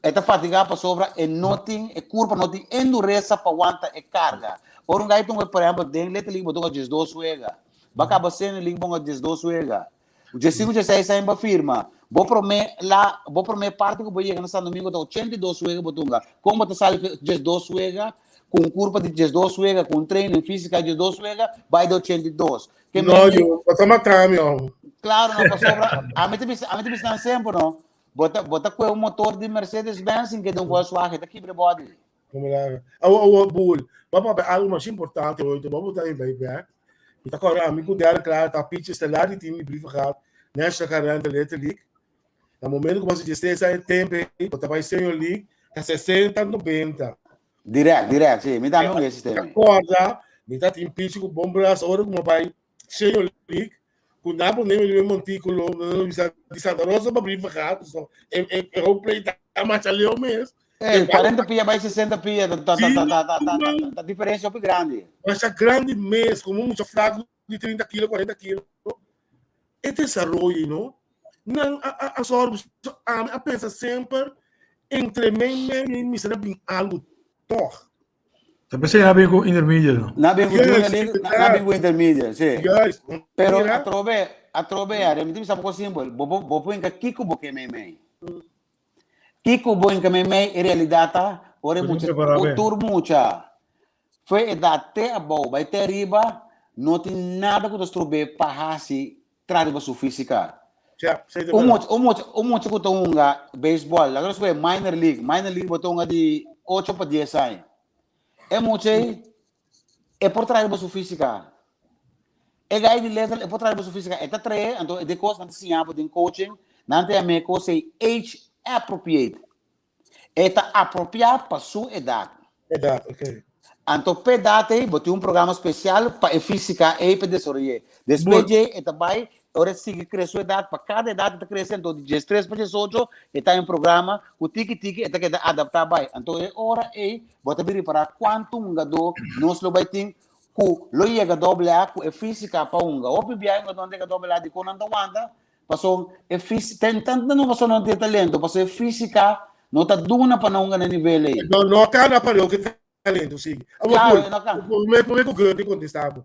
E ta fatigá pasobra e no tin e kurpa no tin enduresa pa wanta e karga. Ora un gai tunga por ehèmpel den Little League bo tunga diesdos wega, bo a kaba Senior League bo hunga diesdos wega. Diesinku dieseis aña bo a firma. Bo promé la bo promé parti ku bo yega na San Domingo ta 82 wega bo tunga. Kon bo ta sali ku diesdos wega ku un kurpa di diesdos wega ku un training físika di diesdos wega bai di 82. Ke No, menti yo, bo ta mata mi, oh. Claro, no, pasobra ami ta bisa, ami ta bisa nan semper, no. Bo ta, bo ta kue un motor di Mercedes Benz sin ke di un Volkswagen, ta kibra e body. Como la, awo, awo, Bull, bo a papia algo mas importante hoy, bo bo ta invite back. Mi ta kòrda ami ku Darren Klaar ta pitch estelar di team di Brievengat, National Carrera Little League. Na momento ku bo hasi dieseis aña tempo ei, bo ta bai Senior League, ta 60, 90. Direct, direct, sí. Mi tambe un e sistema. Mi ta kòrda, mi ta tin pitch ku bon bras ora ku mi a bai Senior League, ku nan a pone mi riba e montíkulo, nan a bisa di Santa Rosa pa Brievengat, so e e e home plate ta masha leu mes. Ey, 40 pia bai 60 pia, ta ta ta ta ta ta ta ta diferencia hopi grandi. Masha grandi mes, komo mucha flaku di 30 kilo, 40 kilo. E desaroyo, no? Nan a a a sòru, ami a pensa semper entre mei mei mi mester a bin algu tòg. Ta pensé na bin ku intermediate. No? Na bin ku junior league, na bin ku intermediate, sí. Juist. Pero atrobe, atrobe, are mi tin sa poko simpel. Bo bo bo por kiko bo ke mei mei. Kiko bo inka mei mei e realidad ta ora e mucha tur mucha foi edad te abou bai te ariba no tin nada ku ta strob'é pa hasi tra riba su física. Un mucha, un mucha, un mucha ku ta hunga beisbòl, laga nos kohe minor league, minor league bo ta hunga di ocho pa dies aña. E mucha ei e por traha riba su física. E gai di level e por traha riba su física. E ta trae, anto de kos nan ta siña bo den coaching, nan ta yama e kos ei age appropriate. E ta apropiá pa su edat. Edat, ok. Anto p'e edat ei bo tin un programa spesial pa e físika ei pa e desaroy'é. Despues dje e ta bai, ora e sigui krese su edat, pa kada edat e ta krese, anto di diestres pa diesocho e ta den un programa ku tiki tiki e ta keda adaptá bai. Anto e ora ei bo ta bin ripará kuantu hungadó nos lo bai tin ku lo yega doble A ku e físika pa hunga. Hopi biaha e hungadónan ta yega doble A dikon nan ta wanta? Paso e física, ten tanto no paso no tin talento, paso e física no ta duna pa no hunga na nivel ei. No, no kana pareu ke talento, sí. Claro, no kana. Prome, prome ku Gertie kontestá bo.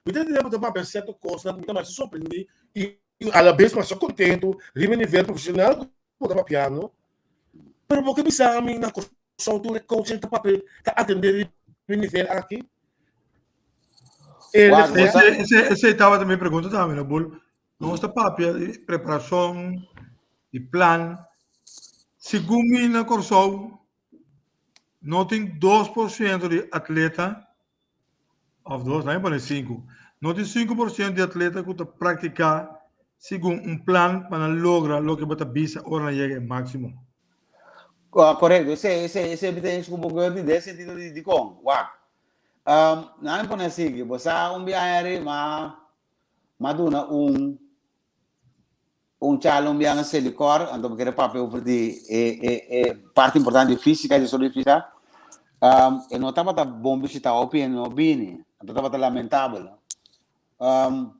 Mi ta tende bo ta papia sierto kosnan ku mi ta masha sorprendí i a la bes masha kontentu riba e nivel profeshonal ku bo ta papiando. Pero bo ke bisa mi na Kòrsou tur e coachnan ta papia ta atendé riba e nivel aki? Esei tabata mi pregunta tambe, no Bull? Nos ta papia di preparashon, di plan. Segun mi na Kòrsou no tin 2% di atleta, òf dos, laga mi pone sinku. No tin 5% di atleta ku ta praktiká segun un plan pa nan logra loke bo ta bisa ora nan yega e máksimo. Korekto, esei, esei, esei mi ta eens ku bo Gertie den sentido di dikon. Wak, laga mi pone asiki, bo sa un biaha eri ma M'a duna un un charla un bia na Selikor, anto mi kere papia over di e e e parti importante di físika i desaroyo físika. Um, e no tabata bon bishitá hopi hende no bini, anto tabata lamentabel. Um,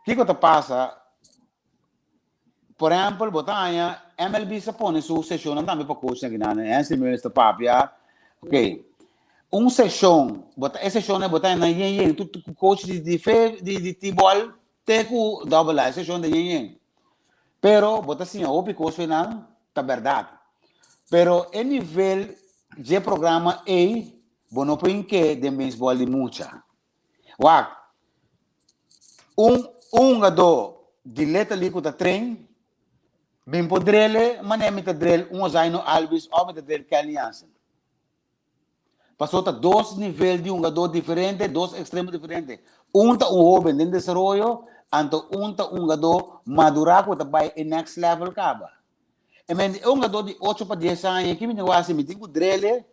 kiko ta pasa? Por ehempel, bo ta haña MLB sa pone su seshonnan tambe pa coachnan kinan. Hensley Meulens ta papia. Ok. Un seshon, bo ta, e seshonnan bo ta haña nan yen yen. Tu tu coach di di fe di di T-ball te ku double A, e seshon ta yen yen. Pero bo ta siña hopi kos fe nan, ta bèrdat. Pero e nivel dje programa ei, bo no por hink'é den beisbòl di mucha. Wak, un hungadó di Little League ku ta train, bin por drel manera mi ta drel un Ozaino Albies òf mi ta drel Kenley Jansen. Pasobra ta dos nivel di hungadó diferente, dos ekstremo diferente. Un ta un hóben den desaroyo, anto un ta un hungadó madurá ku ta bai e next level kaba. E men e hungadó di ocho pa dies aña ki mi tin ku hasi? Mi tin ku drele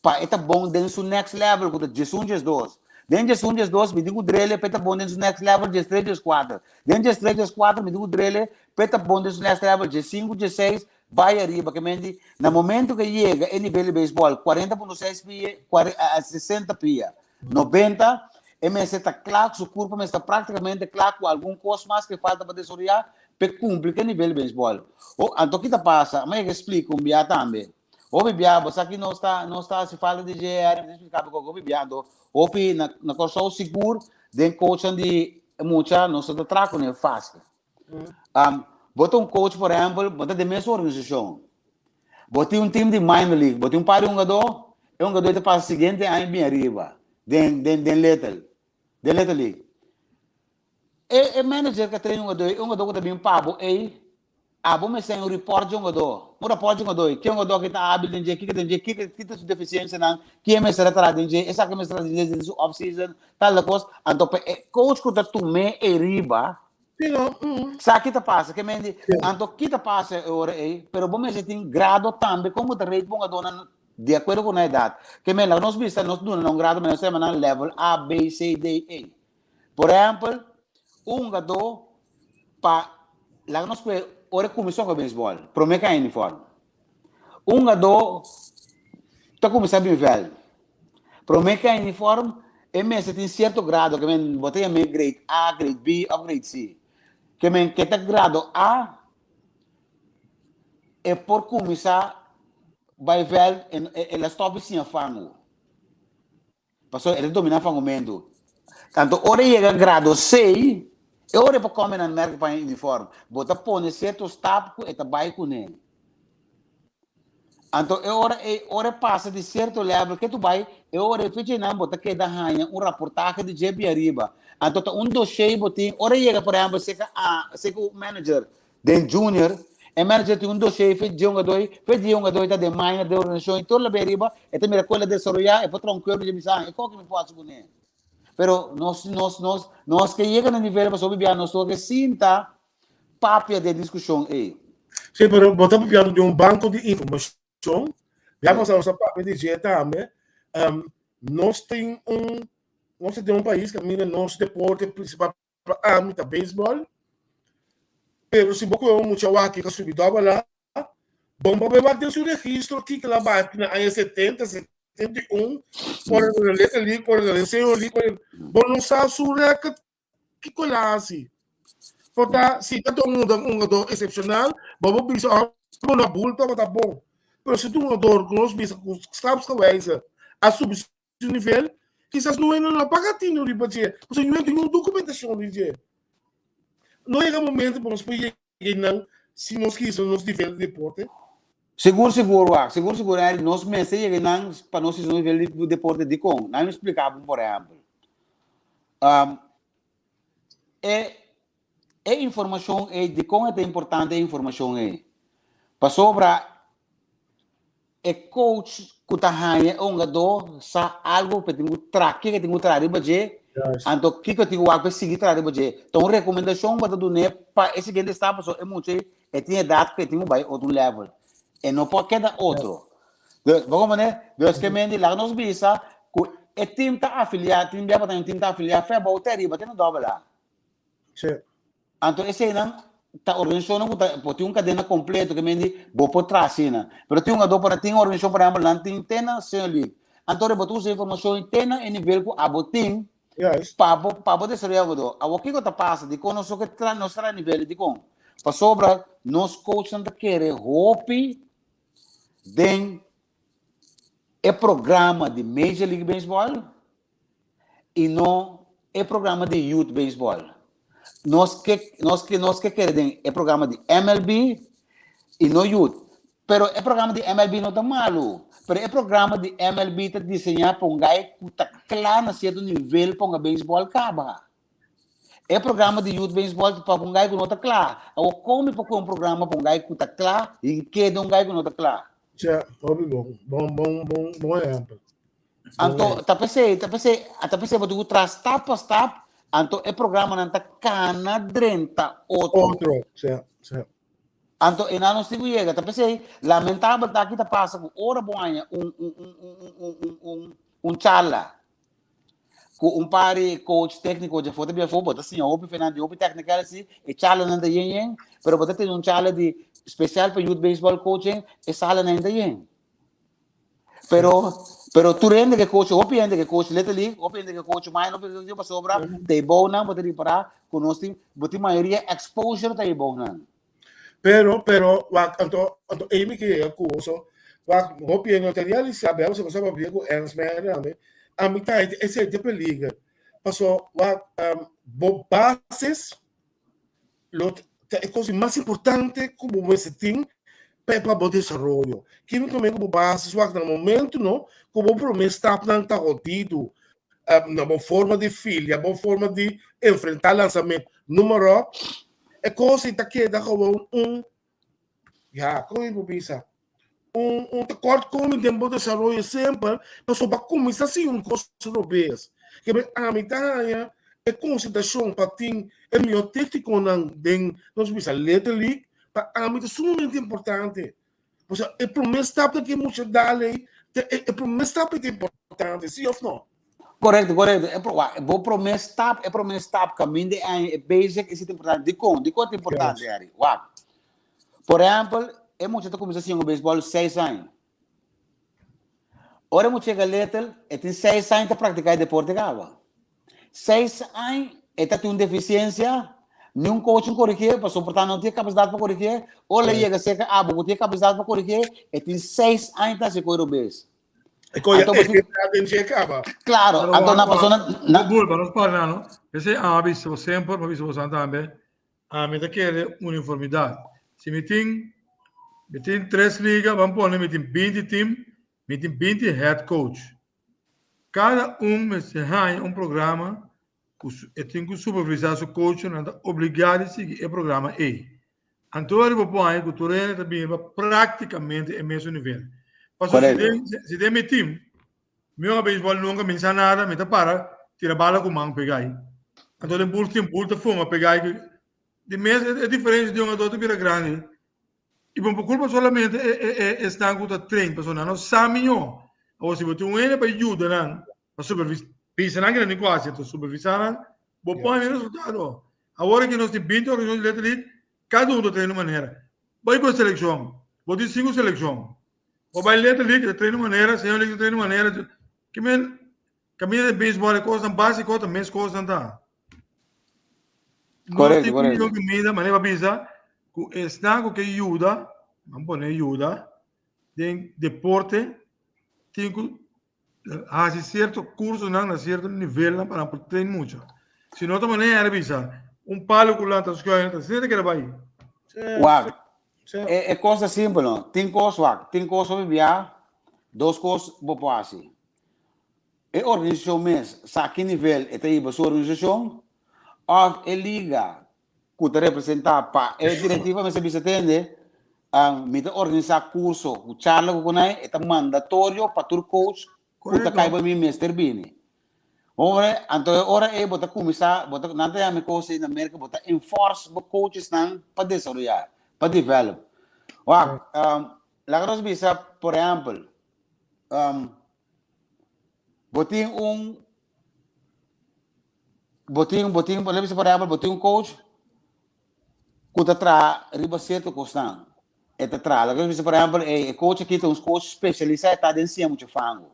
pa e ta bon den su next level ku ta 11, 12. Den 11, 12 mi tin ku drele pa e ta bon den su next level 13, 14. Den 13, 14 mi tin ku drele pa e ta bon den su next level 15, 16 bai ariba. Ke men di na momento ku e yega e nivel di beisbòl 40.6 pia, 60 pia, 90, e mester ta kla ku su kurpo mester ta praktikamente kla ku algun kos mas ku e falta pa desaroyá pa e kumpli ku e nivel di beisbòl. O, anto ki ta pasa? Mi a yega splika un bia tambe. Hopi bia, bo sa ki nos ta nos ta hasi falta di JR, mi ta splika bo kiko hopi bia anto hopi na na Kòrsou sigur den coachnan di mucha nos no ta traha kuné fásil. Bo ta un coach por ehèmpel, bo ta den mes organisashon, bo tin un team di minor league, bo tin un par di hungadó, e hungadó ta pasa siguiente aña bin ariba den den den little den little league. E e manager ku a train hungadó ei, e hungadó ku ta bin pa bo ei, abo mester un report di hungadó, un raport di hungadó ei, ke hungadó aki ta abil den dje, kiko den dje, kiko ki ta su defisiensianan, kie mester a traha den dje, esaki mester a traha den dje den su off season, tal kos. Anto pa e coach ku ta tum'é ei riba, Sí, no. Mm. Sa ki ta pasa, ke men di, anto ki ta pasa e ora ei, pero bo mester tin grado tambe kon bo ta rate bo hungadónan di akuerdo ku nan edat. Ke men laga nos bisa nos duna nan un grado, nos ta yama nan level A, B, C, D, E. Por ehèmpel, un hungadó pa laga nos kue ora e kuminsá hunga beisbòl, promé ke a uniform. Un hungadó ta kuminsá bin vèld. Promé ke a uniform, e mester tin sierto grado, ke men bo ta yam'é grade A, grade B òf grade C. Ke men ke ta grado A, e por kuminsá bai vèld, el a stòp di siña fangu. Pasobra e ta dominá fangumentu. Tantu ora e yega grado sei, e ora e por kome nan merka pa e uniform. Bo ta pone sierto stap ku e ta bai kuné. Anto e ora ei, ora e pasa di sierto level ke tu bai, e ora e fecha einan bo ta keda haña un raportahe di dje bin ariba. Anto ta un doshé bo tin, ora e yega por ehèmpel serka a serka un manager Den junior, e manager tin un dossier fe dje hungadó ei, fe dje hungadó ei ta den minor den organisashon i tur la bin ariba, e ta mira ku el a desaroyá, e por traha un kuerpo dje bisa, ah, e koke mi por hasi kuné. Pero nos, nos, nos, nos ke yega na nivel pasobra bia nos tur ke sinta papia den diskushon ei. Sí, pero bo ta papiando di un banko di informashon. Ya pasá nos a papia di dje tambe. Nos tin un, nos ta den un pais kaminda nos deporte prinsipal Pa ami ta beisbòl, pero si bo kohe un mucha wak ku a subi dòbel A, bon pa bai wak den su registro kiko el a bati na aña 70, 71, ora el a Little League, ora el a Senior League, ora bo no sa su rèkòrt kiko el a hasi. Por ta si ta un hungador eksepshonal, bo por bisa oh bo na bul tabata bon, pero si ta un hungador ku nos bisa ku stapsgewijze a subi su nivel, kisas no no a paga tino riba dje, pasobra no tin un documentacion di dje. No yega momento pa nos por yega einan si nos kisa nos nivel di deporte. Sigur sigur wak, sigur sigur Eric, nos mester yega einan pa nos hisa nos nivel di deporte dikon? Nan mi splika bo por ehempel. Um, e e informacion ei, dikon e ta importante e informacion ei? Pasobra E coach ku ta haña e hungadó sa algu ku e tin ku tra, kiko e tin ku traha riba dje, anto kiko e tin ku wak pa e sigui traha riba dje. Ta un rekomendashon bo ta dun'é pa e siguiente stap pasobra e mucha ei e tin edat ku e tin ku bai otro level. E no por keda otro. Dus, bo komprendé? Dus ke men di laga nos bisa ku e tim ta afiliá, tin bia pa ta un tim ta afiliá fe abou te ariba te na dòbel A. Anto eseinan ta organisashonnan ku ta por tin un kadena kompleto ke men di bo por traha asina. Pero tin un ado por tin organisashon por ehèmpel nan tin te na Senior League. Anto ora bo ta usa informashon i te na e nivel ku abo tin pa bo pa bo desaroyá awo. Awor kiko ta pasa? Dikon nos no ke traha nos traha nivel? Dikon? Pasobra nos coachnan ta kere hopi den e programa di Major League Baseball i no e programa di Youth Baseball. Nos ke, nos ke, nos ke kere den e programa di MLB i no Youth. Pero e programa di MLB no ta malu. Pero e programa di MLB ta diseñá pa un gai ku ta kla na sierto nivel pa hunga beisbòl kaba. E programa di Youth Baseball ta pa un gai ku no ta kla. Awor kon mi por kohe un programa pa un gai ku ta kla i keda un gai ku no ta kla? Ja, hopi bon. Bon, bon, bon, bon ehèmpel. Anto ta p'esei, ta p'esei, ta p'esei bo tin ku traha stap pa stap, anto e programanan ta kana drenta otro. Otro, sí, sí. Anto e nan nos tin ku yega. Ta p'esei lamentabel ta aki ta pasa ku ora bo haña un un un un un un un un charla ku un par di coach tékniko dje afó ta bia afó, bo ta siña hopi fe nan di hopi technical asi, e charlanan ta yen yen, pero bo ta tene un charla di spesial pa youth baseball coaching, e salanan ta yen. Pero, pero tur hende ke coach, hopi hende ke coach Little League, hopi hende ke coach minor, hopi hende ke pasobra, te bounan bo ta ripará ku nos tin, bo tin mayoria exposure ta e bounan. Pero, pero, wak, anto, anto Amy ke yega ku so, wak, hopi hende no ta realisá, bel, so sa papia ku Ernst Meyer tambe, a mi ta esei te peliger. Paso, wak, um, bo bases lo ta e kos mas importante ku bo mester tin pa pa bo desaroyo. Kiko ta ku bo base swak na momento no ku bo promé stapnan ta hodido na bo forma di filia, bo forma di enfrentá lansamento, número e kos ei ta keda gewoon un ya kon bo bisa un un tekortkoming den bo desaroyo semper pasobra bo a kuminsá siña un kos robes. Ke men ami ta haña e konsentrashon pa tin e mihó téknikonan den nos bisa Little League pa ami ta sumamente importante. Pasobra e promé stapnan ku e mucha dal ei ta e promé stap ei ta importante, sí òf no? Korekto, korekto. E pro, wak, bo promé stap, e promé stap kaminda e aña e basic esei ta importante. Dikon? Dikon ta importante, Harry? Wak. Por ehempel, e mucha ta kuminsá siña ku beisbòl seis aña. Ora e mucha yega Little, e tin seis aña ta praktiká e deporte kaba. Seis aña e ta tin un defisiensia, niun coach no korigié, pasobra por ta no tin e kapasidat pa korigié. Ora e yega serka abo ku tin e kapasidat pa korigié, e tin seis aña ta hasi koe robes. E koe Anto, e den dje kaba. Klaro, anto na persona na Bull, pa nos para no. Esei a bisa bo semper, mi a bisa boso tambe. Ami ta kere uniformidad. Si mi tin mi tin tres liga, ban pone mi tin 20 team, mi tin 20 head coach. Kada un mester haña un programa ku e tin ku supervisá su coach, nan ta obligá di sigui e programa ei. Anto ora bo por haña ku tur hende ta bini pa práktikamente e mesun nivel. Pasobra si den si den mi team Mi ora beisbòl nunka mi sa nada, mi ta para tira bala ku man pega ai. Anto den bul tin bul ta fuma pega ai. Di mes e diferensia di un a otro ta bira grandi. I bo por kulpa solamente e e e esnan ku ta train pasobra nan no sa mihó. Awor si bo tin un hende pa yuda nan pa supervis bisa nan kende ku hasi anto supervisá nan bo por haña resultado. Awor aki nos tin 20 organisashon di Little League kada un ta train un manera. Bai ku e selekshon bo tin sinku selekshon. Bo bai Little League, ta train un manera, Senior League ta train un manera. Ke men kaminda de baseball e kosnan básiko ta mes kosnan ta. No Correcto, tin correcto. mihó kaminda, manera bo a bisa, ku esnan ku ke yuda, nan pone yuda den deporte, tin ku hasi sierto kursonan na sierto nivelnan pa nan por train mucha. Si no ta manera a bisa, un palo ku lanta schuin ta asina ta keda bai. Wak, e, e kos ta simpel no. Tin kos wak, tin kos hopi bia, dos kos bo por hasi. E organisashon mes sa ki nivel e ta hiba su organisashon òf e liga ku ta representá pa e direktiva mester bisa tende, mi ta organisá kurso ku charla ku kunai, e ta mandatorio pa tur coach ku ta kai pa mi mester bini. Hombre, anto e ora ei bo ta kuminsá, bo ta, nan ta yama e kos ei na Merka, bo ta enforce bo coachesnan pa desaroyá, pa develop. Wak, laga nos bisa, por ehèmpel, bo tin un Bo tin, bo tin, por ehempel, bo tin un coach ku ta traha riba sierto kosnan. E ta traha. Laga nos bisa, por ehempel, e e coach aki ta un coach spesialisá, e ta den siña mucha fango.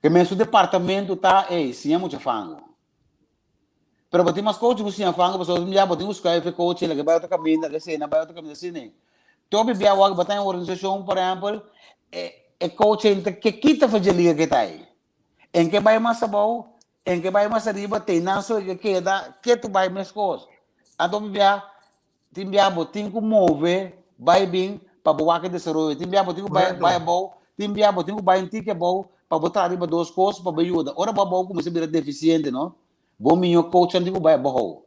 Ke men su departamento ta, ey, siña mucha fango. Pero bo tin mas coach ku siña fango, pasobra un bia bo tin ku skuif e coach, laga e bai otro kaminda, laga esei nan bai otro kaminda, asina ei. Topi bia wak bo ta den un organisashon, por ehempel, e e coach ei ta ke kita for dje liga ke ta ei. En ke bai mas abou, en ke bai mas ariba, te nan so ke keda, ketu bai meskos. Anto mi bia, tin bia bo tin ku move, bai bin, pa bo wak e desaroyo. Tin bia bo tin ku bai, bai abou, tin bia bo tin ku bai un tiki abou, pa bo traha riba dos kos, pa bo yuda. Ora bo abou kuminsá bira defisiente, no? Bo mihó coachnan tin ku bai abou.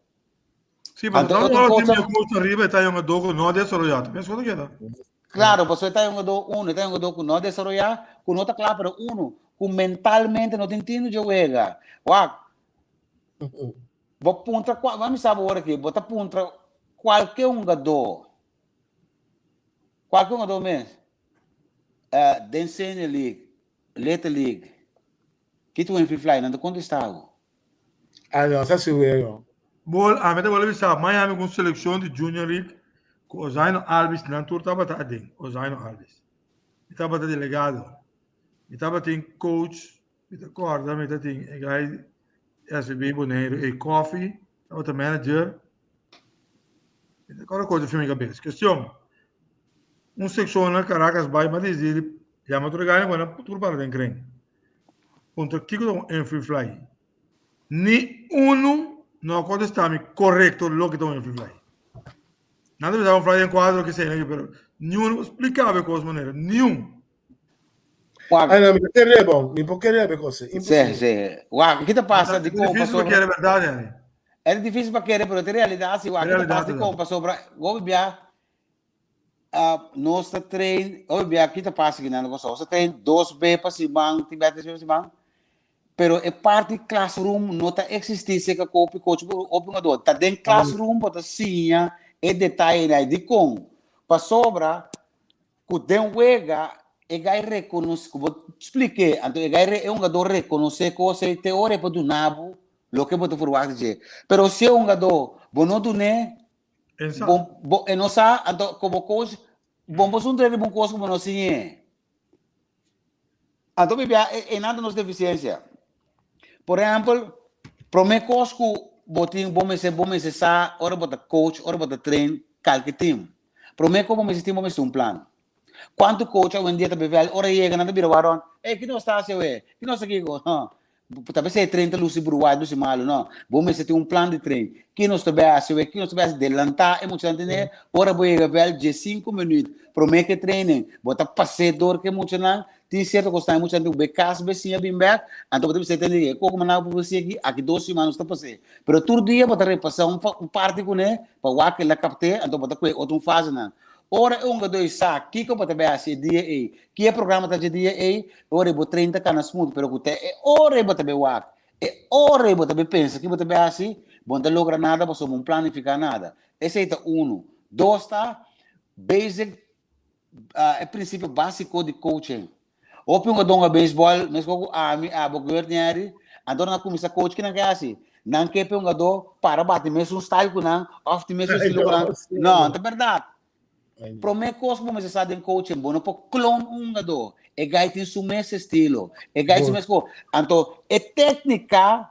Sí, pero Anto no otro ora cosa- tin mi coach arriba está yung adobo no desarrollado. Mes cosa queda. Claro, pasobra e ta un jugador, uno, e ta un jugador ku no a desaroyá, ku no ta kla, pero uno, ku mentalmente no tin tino dje wega. Wak, bo puntra, kua, mi sa bo ora aki, bo ta puntra kualke hungador. Kualke hungadó mes den Senior League, Little League, kita un infield fly, nan ta kontestá bo. Ah, no, sa sigur no. Bol, ami ta bolbe bisa, Miami ku un selekshon di Junior League ku Ozaino Albies, nan tur tabata aden, Ozaino Albies. Mi tabata delegado. Mi tabatin coach, mi ta kòrda mi tatin e guy SVB Boneiru, e Koffie, tabata manager. Mi ta kòrda kos di mi kabes. Kestion, un sekshon na Caracas bai, mi a disidi yama tur e guynan ku nan tur para den kren. Puntra kiko ta un infield fly. Ni unu no a kontestá mi korekto loke ta un infield fly. Nan ta bisa un fly den kuadro ke esei, pero niun no splika bo e kos manera, niun. Wak. Ay, no, mi no kere bon. Mi por kere be kose. Sí, Imposible. sí. Wak, kita pasa di É kon difícil pa pasobra. kere berdad, Henry. É difícil pa kere, pero te realidad si wak, kita Realidad pasa di ta. kon pasobra. Gobi bia nos ta train, gobi bia kita pasa ki nan koso. Nos ta train dos be pa siman, tin bia tres be pa siman. Pero e parti classroom no ta existi seca kopi coach hopi hungador. Ta den classroom bo ta siña e detaye nai. Dikon? Pasobra ku den wega e gai rekonosé, ku bo splik'é, anto e gai e hungadó rekonosé kos ei te ora e por duna bo loke bo ta ferwagt di dje. Pero si e hungadó bo no dun'é, bo bo e no sa, anto komo coach bo no por suntra riba un kos ku bo no siñ'é. Anto mi bia e einan ta nos defisiensia. Por ehèmpel, promé kos ku bo tin bo mester bo mester sa ora bo ta coach, ora bo ta train kalke team. Promé ku bo mester tin bo mester un plan. Kuantu coach awendia ta bevel ora yega nan ta bira wak rònt, ey ki nos ta hasi awe? Ki nos ta kiko? No. Ta p'esei e train ta lusi bruwai, lusi malu, no. Bo mester tin un plan di train. Ki nos ta bai hasi awe? Ki nos ta bai hasi? Delantá e muchanan tene ora bo yega vèlt diesinku minüt promé ku e training. Bo ta pas'é dor ku e muchanan. Tin sierto kos tambe muchanan tin ku bai kas bai siña bin bèk. Anto bo ta bisa e tene e koko manera bo por siña aki, aki dos siman nos ta pas'é. Pero tur dia bo ta repasá un un parti kuné pa wak el a kapt'é, anto bo ta kohe otro un fasenan. Ora e hungadó ei sa kiko bo ta bai hasi e dia ei, ki e programa ta dje dia ei, e ora ei bo train ta kana smooth, pero ku te e ora ei bo ta bai wak, e ora ei bo ta bai pensa ki bo ta bai hasi, bo no ta logra nada pasobra bo no planifiká nada. Esei ta unu. Dos ta basic, e prinsipio básiko di coaching. Hopi hungadó hunga beisbòl, meskos ku ami, abo, Gert, Jerry, anto nan a kuminsá coach, ki nan ke hasi? Nan ke pa e hungadó para bati mesun style ku nan òf tin mesun estilo ku nan. No, no ta bèrdat. Promé kos ku bo mester sa den coaching, bo no por clone un hungadó. E guy tin su mes estilo, e guy su mes kos. Anto e téknika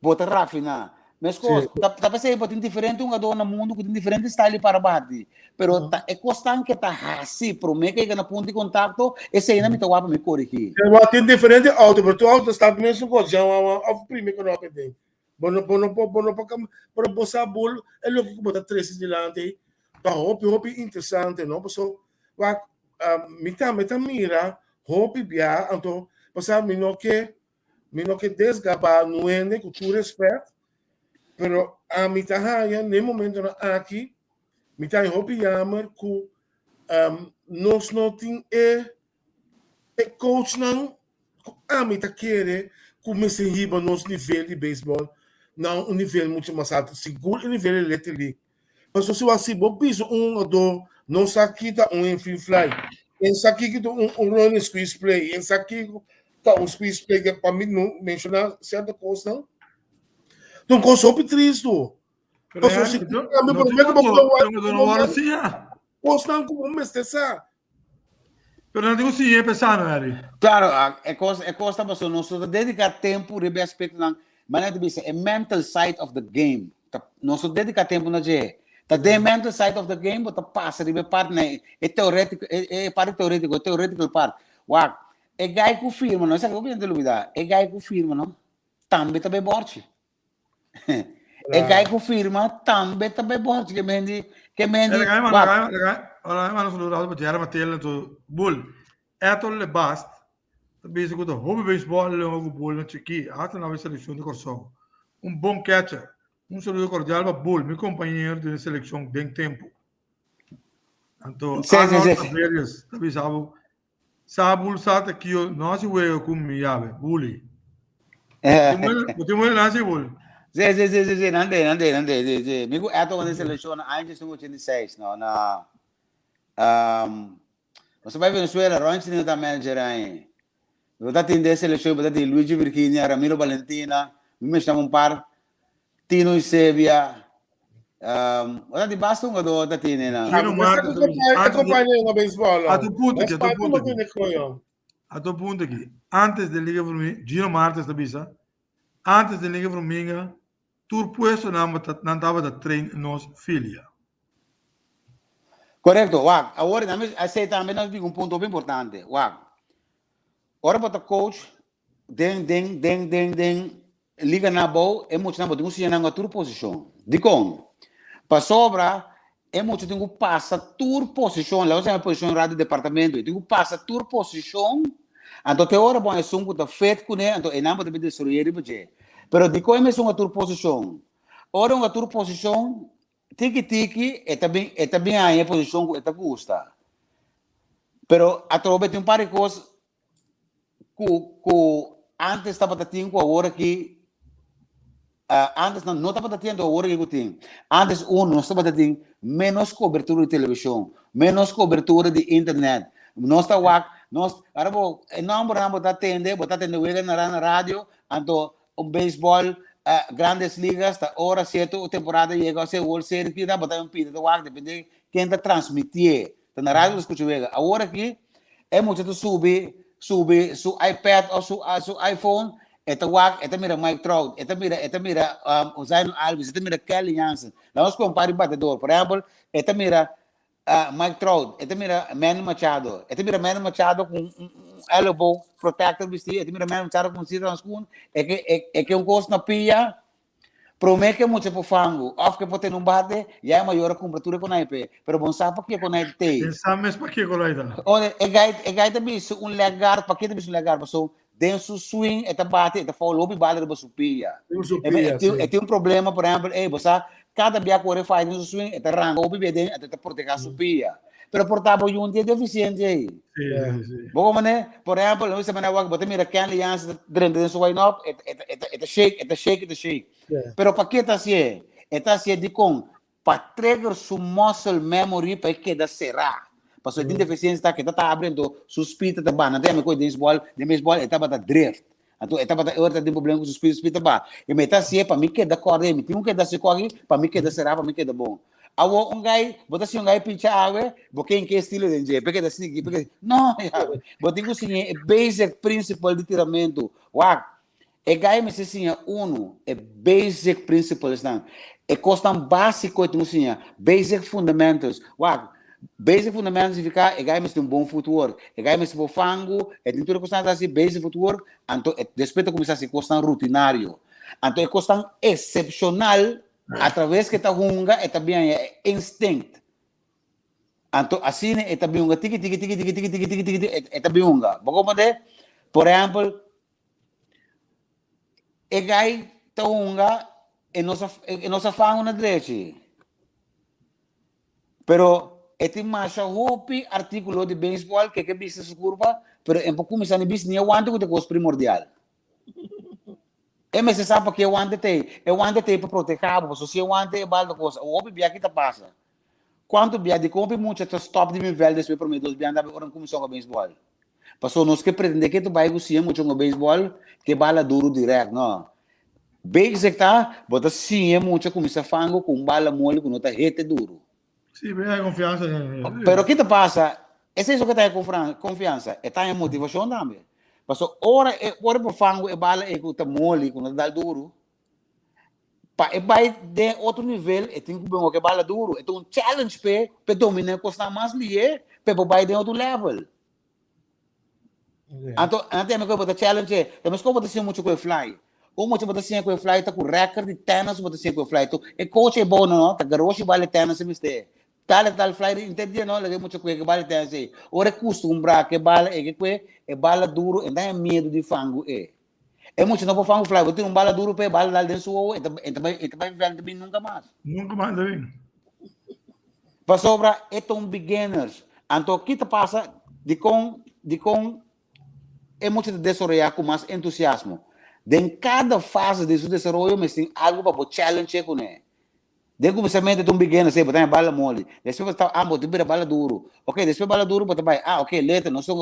bo ta rafiná. Meskos, ta ta p'esei bo tin diferente hungadó na mundu ku tin diferente style di para bati. Pero ta e kosnan ke ta hasi promé ke yega na punto di kontakto, eseinan mi ta wak pa mi korigí. Bo tin diferente auto, pero tur auto ta start mesun kos, jan wan wan òf primi ku no ape den. Bo no bo no por bo no por kam pero bo sa bul e loke ku bo ta trese dilanti ta hopi hopi interesante no paso wak mi tambe ta mira hopi bia anto pasobra mi no ke Mi no ke desgabá nuende ku tur respèt, pero ami ta haña n'e momentonan aki mi ta haña hopi yamer ku nos no tin e e coachnan ku ami ta kere ku mester hiba nos nivel di beisbòl na un nivel mucho mas alto, sigur e nivel di Little League. Pasobra si bo hasi bo bisa un hungadó no sa kita un infield fly, en sa kiko ta un run squeeze play, en sa kiko ta un squeeze play, ke pa mi no menshoná sierto kosnan, ta un kos hopi tristu. Pasobra si No, ku no promé ku bo no wòrdu siña. Kosnan ku bo mester sa. Pero nan tin ku siña e pesano, Harry. Claro, e kos, e kos ta pasobra nos no ta dediká tempu riba e aspektonan, manera ta bisa, e mental side of the game. Ta, nos no dediká tempu na dje. Ta den mental side of the game bo ta pasa riba e parti na e teorétiko, e, e parti teorétiko, e theoretical part. Wak, e gai ku firma no, esaki hopi hende ta lubidá, e gai ku firma no, tambe ta bai bòrchi. E gai ku firma tambe ta bai bòrchi ke mendi, ke mendi, Laga mi wak. manda, laga, laga mi manda un saludo pa Jerry Mattel, to Bull. Eto Lebast ta bisa ku ta hopi beisbòl lenga ku Bull na chikí, hasta na selekshon di Kòrsou. Un bon catcher. Un saludo kordial pa Bull, mi kompañero den selekshon den tempu. Anto Sí, sí, Arnold sí, sí. Taverius ta bisa bo, sa Bull sa ta kio no hasi wega ku mi yabe, Bully. Bo tin muele nasi Bull? Sí, sí, sí, sí, sí, nan de, nan de, nan de, sí, sí. Mi ku Eto wan den selekshon na aña 1986, no, na. Um, nos a bai Venezuela, Ron Chilino ta manager ahí. Bo ta tin de selección, bo ta tin Luigi Virginia, Ramiro Valentina, mi mencionaba un par, Tino Eusebia, um, bo ta tin basta jugador ta tin na. Gino Martens, E compañero na baseball. A tu punto aqui, a tu punto aqui. aqui. A tu punto aqui. Antes de Liga Vermelha, Gino Martens ta bisa, antes de Liga Vermelha, tur puesto nan nan tabata train nos filia. Correcto, wak. Awor, esei tambe nos bin un punto hopi importante. Wak. Ora bo ta coach den den den den den liga na abou, e muchanan bo tin ku siña nan tur posishon. Dikon? Pasobra e mucha tin ku pasa tur posishon, laga nos yama posishon ra di departamento, e tin ku pasa tur posishon, anto te ora bo esun ku ta fit kuné, anto einan bo ta bin desaroy'é riba dje. Pero dikon e mesun a tur posishon? Ora un a tur posishon, tiki tiki e ta bin e ta bin haña e posishon ku e ta gusta. Pero atrobe tin un par di kos ku ku antes tabata tin ku awor aki uh, antes no, no tabata tin awor aki ku tin. Antes uno nos tabata tin menos cobertura di televishon, menos cobertura di internet. Nos ta wak, nos, ahora bo, e nomber nan bo ta tende, bo ta tende wega na na radio, anto un baseball uh, Grandes Ligas ta ora cierto temporada llega, o sea, World Series, kita bo ta un pida ta wak, depende ken ta transmitie. Ta na radio ta scucha wega. Awor aki e mucha ta subi subi su iPad of su su iPhone e ta wak e ta mira Mike Trout, e ta mira e ta mira um, Ozzie Albies, e ta mira Kelly Jansen. Laat nos compara di batedor. Por ehempel, e ta mira uh, Mike Trout, e ta mira Manny Machado, e ta mira Manny Machado cu un, un, un elbow protector bisti, e ta mira Manny Machado cu un sita schoen, e ke e, e ke un cos na pia. Promé ke mucha por fangu òf ke por tene un bate, ya e mayor a kumpra tur e konai p'e. Pero bon sa pakie konai ta tei. Den sa mes pakie konai ta. Ora e gai e gai ta bisa un leg guard, pakie ta bisa un leg guard? Pasobra den su swing e ta bati, e ta foul hopi bala riba su pia. Riba su E pia, tin si. e tin un problema, por ehèmpel, ey bo sa kada bia ku ora e faya den su swing e ta ranka hopi bia den, e ta protegá su pia. Pero por ta bo yu un dia deficiente ei. Sí, sí, sí. Bo como ne, por ejemplo, no semana wak, bo te mira Kenley Jansen drenta den su line-up, e, e, e, e ta shake, e ta shake, e ta shake. Yeah. Pero pa ke ta hasié? E ta hasié di kon? Pa trigger su muscle memory pa e keda será. Pasobra e tin deficiencia ta ke ta ta abri, anto su speed ta baha. Nan ta yama e koe den baseball, den baseball e tabata drift. Anto e tabata e ora ta tin problema ku su speed, speed ta baha. I mi ta hasié pa mi keda kòrda ei, mi tin ku keda hasi kòki pa mi keda será, pa mi keda bon. Awor un gai, bo ta siña un gai pincha awe, bo ke en ke estilo den dje, p'e keda sneaky, p'e keda, no, ya, bo tin ku siña e basic principle di tiramentu. Wak, e gai mester siña unu, e basic principles nan, e kosnan básiko e tin ku siña, basic fundamentals. Wak, Basic fundamentals significa e gai mester un bon footwork, e gai mester por fangu, e tin tur e cosnan ta haci basic footwork, anto e despues ta cuminsa haci cosnan rutinario. Anto e cosnan excepcional a traves cu e ta hunga e ta bin haña e instinct. Anto asina e ta bin hunga tiki tiki tiki tiki tiki tiki tiki tiki e ta bin hunga. Bo comprende? Por ehempel, e gai ta hunga e no sa e no sa fangu na drechi. Pero e tin masha hopi artíkulo di beisbòl ke ke bisa su kurpa, pero e por kuminsá ni bisa ni e wante ku ta e kos primordial. E mester sa pakie e wante ta ei. E wante ta ei pa protehá bo, pasobra si e wante e bal ta kos. Hopi bia ki ta pasa. Kuantu bia dikon hopi mucha ta stòp di bin vèlt despues promé dos bia nan ta ora nan kuminsá hunga beisbòl. Pasobra nos ke pretendé ke ta bai ku siña mucha hunga beisbòl ke bala duru dirèkt, no. Basic ta, bo ta siña mucha kuminsá fango ku un bala moli ku no ta hete duru. Sí, pero hay confianza. En Pero ki ta pasa? Esei so ke ta haña konfiansa, e ta haña motivashon tambe. Pasobra ora e ora e por fango e bala ei ku ta moli, ku no ta dal duru, pa e bai den otro nivel e tin ku bin wak e bala duru. E ta un challenge p'e, p'e dominá e kosnan mas lihé, p'e por bai den otro level. Anto, anto mi bo ta challenge, ta mes bo ta siña mucho ku e fly. Un mucha bo ta siña ku e fly ta ku record di tennis bo ta siña ku e fly. To e coach e bo no, ta garoshi bale tennis e mester. Tal tal fly di inter dia no, laga e mucha kue ke bale tennis ei. Ora e kustumbra ke bala e ke kue, e bala duro, e ta miedu di fangu e. E mucha no por fangu fly, bo tira un bala duro p'e, bala dal den su wowo, e ta e ta bai e ta bai vèlta bin nunka mas. Nunka mas ta bin. Pasobra e ta un beginners. Anto ki ta pasa dikon dikon e mucha ta desaroyá ku mas entusiasmo? Den kada fase di su desaroyo mester tin algu pa bo challenge kuné. Den kuminsamentu ta un beginner, sí, bo ta haña bala moli. Despues bo ta, ah, bo ta bira bala duru. Ok, despues bala duru bo ta bai, ah, ok, letra, nos ta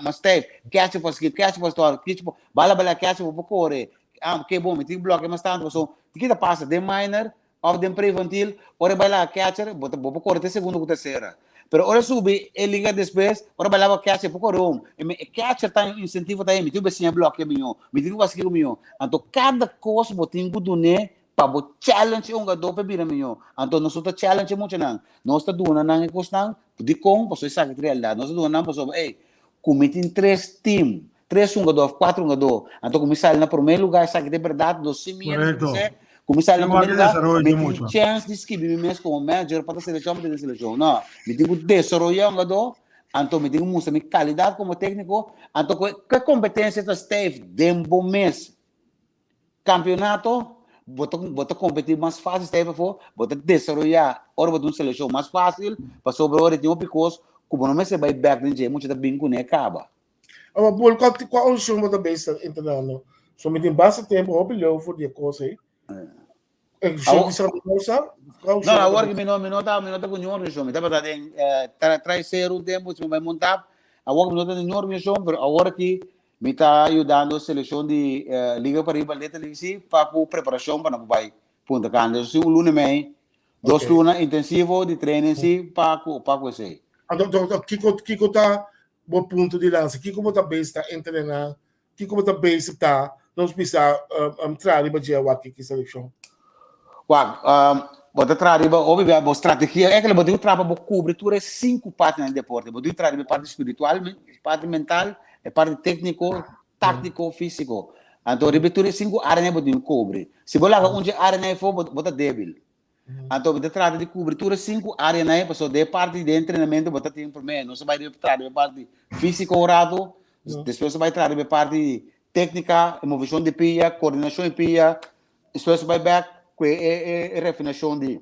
mas stijf. Catcher por skip, catcher por stòrt, catcher por, bala bala catcher bo por kore. Ah, ok, bon, mi tin blòk mas tantu, pasobra kiko ta pasa den minor òf den pre-infantil, ora e bai laga catcher, bo ta, bo por kore te segundo ku tersera. Pero ora e subi e liga despues, ora bai laga catcher, e por kore home. E catcher ta un insentivo ta, mi tin ku siña blòkia mihó, mi tin ku hasi kiko mihó. Anto kada kos bo tin ku dun'é pa bo challenge e hungadó pa e bira mihó. Anto nos no ta challenge e muchanan, nos ta duna nan e kosnan dikon pasobra esaki ta realidat. Nos ta duna nan pasobra ey, ku mi tin tres team, tres hungadó òf kuater hungadó, anto ku mi sali na promé lugá esaki ta e bèrdat, nos sin miedu di Korekto. bis'é, ku mi sali na Tin promé wak e lugá, desaroyo mi di tin mucha. chèns di skibi mi mes komo manager pa ta selekshon pa ta den selekshon. No, mi tin ku desaroyá hungadó, anto mi tin ku mustra mi kalidat komo tékniko, anto ku e kompetensia ta stijf den bo mes. Campeonato, bo ta, bo ta competi mas fácil stay afó, bo ta desaroyá ora bo ta un seleccion mas fácil, pasobra ora tin hopi kos ku bo no mester bai bek den dje, mucha ta bin kuné kaba. Awa Paul, kua, kua organisacion bo ta bezig entrenando? So mi tin basta tempo hopi leu for di e kos ei. Organisacion Awo, di Santa Rosa? Kua no, organisacion bo ta awor ki bezig? mi no, mi no ta, mi no ta ku niun organisacion, mi tabata den eh, tra, Traicero un tempo, si mi bai monta, awor mi no ta den niun organisacion, pero awor ki Mi ta yudando selekshon di Liga Pariba Little League si pa ku preparashon pa nan por bai Punta Cana. Eso si un luna i mei, dos luna intensivo di training si pa ku pa ku esei. Anto anto kiko kiko ta bo punto di lansa? Kiko bo ta bes ta entrená? Kiko bo ta bes ta nos bisa traha riba dje awor ki selekshon? Wak, bo ta traha riba hopi bia bo strategia. Ekele bo tin ku traha pa bo kubri tur e sinku partinan di deporte. Bo tin ku traha riba e parti spiritual, parti mental, E parti tékniko, táktiko, físiko. Anto riba tur e sinku áreanan bo tin ku kubri. Si bo laga un dje áreanan ei afó, bo ta débil. Anto bo ta trata di kubri tur e sinku áreanan ei, pasobra den e parti di entrenamentu bo ta tin promé nos ta bai riba traha riba e parti físiko un ratu, despues nos ta bai traha riba e parti di téknika, e moveshon di pia, kordinashon di pia, despues nos ta bai bèk ku e refinashon di